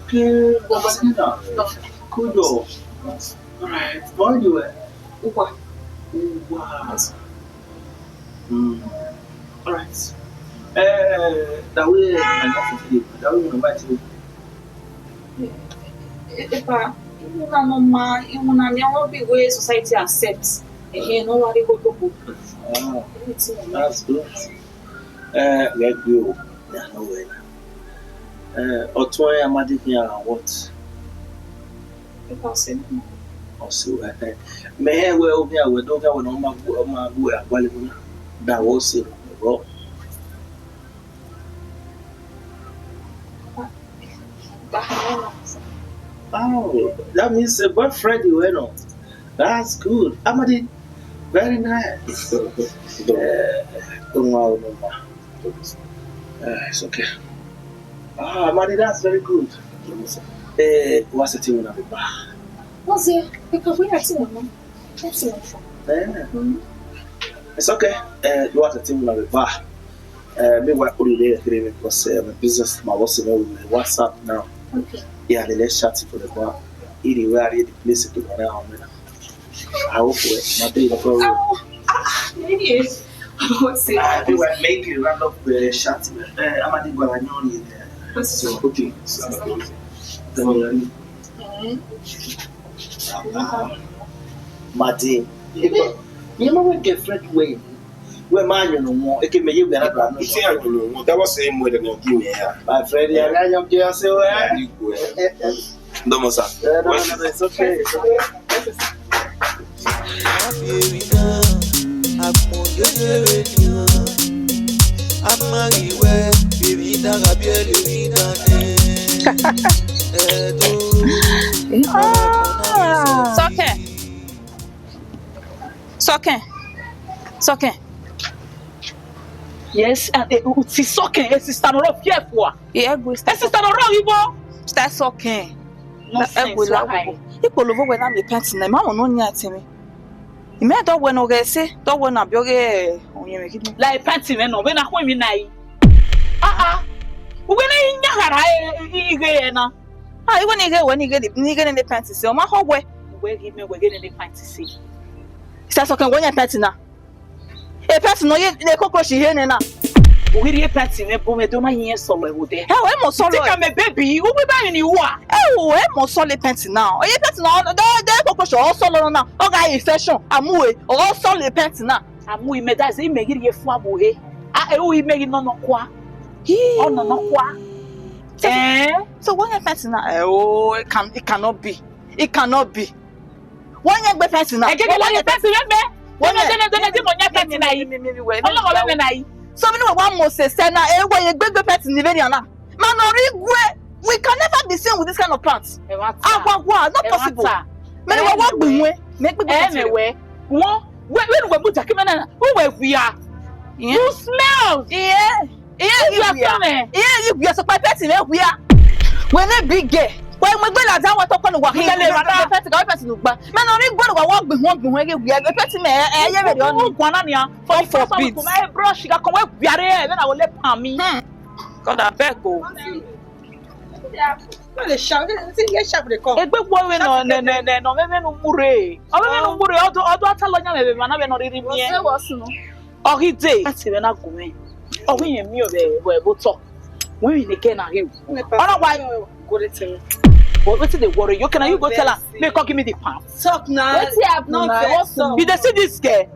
okay, Amadi now. Kudos. All right. How are you? Uwa. Uwa. Mm. All right. Eh, that way, I have to feel. That way, I might feel. Epa, iwinna nọ ma, iwinna ni ọ be wẹ society accept. Ehe, no worry, go, go, go. Ah, that's good. Eh, we agree o. Yeah, no way. Eh, ọtuẹn Amadi khian what? Epa, ọ sẹ nọ. Ọ sẹ, eh, eh. Mẹ hẹ wẹ, ọ khian wẹ, do khian wẹ ne ọ ma gu, ọ ma gu ẹ agualọ na. Da wẹ ọ sẹ, bro. Oh, that means a boyfriend you went on. That's good. Amadi, very nice. Eh, oh, wow, no, ma. Eh, it's okay. Ah, Amadi, that's very good. Eh, what's the thing with the bar? What's it? Because we are two. That's it. Eh, it's okay. Eh, you want to think about the bar? Eh, meanwhile, put it there, because, eh, my business, my what's the name, my WhatsApp now. Okay. Yeah, the next chat for the bar. Anyway, I read the place to run around. I hope we, my day, no problem. Oh, ah, ah, maybe it's. What's it? Ah, meanwhile, make it round up the chat. Eh, Amadi, go and run it. So, okay. So, don't worry. Mm-hmm. Madi. Iye ma wẹ girlfriend wẹ. Wẹ ma yọn nọ wọn, eke mẹ ye wẹ na do anu. Isi ya yọn nọ wọn, that was same way that you give me here. My friend, ya na yọn ge ọse wẹ. Ndomo sa. Eh, no, no, no, it's okay. Ah. Sọkẹn. Sọkẹn. Sọkẹn. Yes, and, eh, uti Sọkẹn, eh, sister nọ rọ fiẹ fua. Yeah, good. Eh, sister nọ rọ ghi bo. Sister Sọkẹn. Nonsense, why? Ikpolo vbe wẹ na miẹn pẹnti na, I ma mọ ne ọ yan ẹtin mwẹ. I mẹ dọ wẹ ne ọ ghẹ sẹ, dọ wẹ na biẹ ọghe ọyẹnmwẹ ghi. La pẹnti mwẹ nọ, vbe na khuẹ emwi na yi. Ah, ah. Uwẹ ne I yan khara ighe na. Ah, iwẹ ni ghe wẹ ni ghe ni, ni ghe nene pẹnti sẹ, ọ ma khọ wẹ. Wẹ ghi mẹ wẹ ghe nene pẹnti sẹ. Sister Sọkẹn, wẹ yan pẹnti na. E pẹnti nọ ye ne cockroach ihe nẹ na. U ghi rhie pẹnti mwẹ bu mwẹ do ma yin sọlọ ẹvbo dẹ. Ẹ o, ẹ mọ sọlọ. Take am a baby, u ghi ba emwi ne I wa. Ẹ o, ẹ mọ sọlọ pẹnti na. Ọ ye pẹnti na, dẹ, dẹ cockroach ọ sọlọ na. Ọ gha infection, amue, ọ sọlọ pẹnti na. Amue mẹ da zẹ, imẹ ghi rhie fua vbe ure. A, e u imẹ ghi nọ nọ kua. Hii. Ọ nọ nọ kua. So, eh? So, wẹ yan pẹnti na? Ẹ o, it can, it cannot be. It cannot be. Wẹ yan egbe pẹnti na. Ẹ gẹgẹ la ye pẹnti mwẹ mẹ. Wẹ yan, dẹnẹ, dẹnẹ, dẹnẹ, di mọ yan pẹnti na yi. Mi, mi, mi, wẹ, ọlọghọ mwẹ na yi. So, mi ni wẹ wa mọ sẹ sẹ na, e wẹ ye egbe pẹnti ni vbe nian na. Ma nọ rre igue, we can never be seen with this kind of pants. Ẹ wa ta. Agwagwa, not possible. Ẹ wa ta. Mẹ ni wẹ wa gbin wẹ. Mẹ gbin wẹ. Ẹ mẹ wẹ. Wọn, wẹ, wẹ nu wẹ mu jaki mẹ na, u wẹ wia. Yeah. You smell. Yeah. Iye ghi wia. Iye ghi wia, sokpan pẹnti mwẹ wia. Wẹ ne big girl. Wẹ mu egbe ladian wẹ tọkọ ne uwa khin. Pẹnti ka pẹnti ne ugba. Mẹ ne ọ rre igue ne uwa wẹ gbihọn gbihọn ghi wia. Pẹnti mwẹ ẹ ye vberriọ ni. Guan na nian. God forbid. Mẹ brush gha kọn wẹ wia re, vbene a wo le pan mi. Hmm. God, abeg o. No dey shout. Wetin get sharp dey come? Egbe wo vbe nọ nẹ nẹ nẹ nọ vbe vbe nu mu rre. Ọ vbe vbe nu mu rre, ọdọ ọdọ ata lọ yan vbe vbe na vbe nọ riri miẹn. What's what's no? Ọ ghi dee, a si vbe na gu mwẹ. Ọ ghi yẹn miẹn vbe vbe vbe otọ. Wẹ vbe ne kẹ na ghe. Ọ na wa go dey tell me. But wetin dey worry you? Can you go tell am? Make come give me the pants. Talk na. Wetin happen na? What's no? You dey see this girl?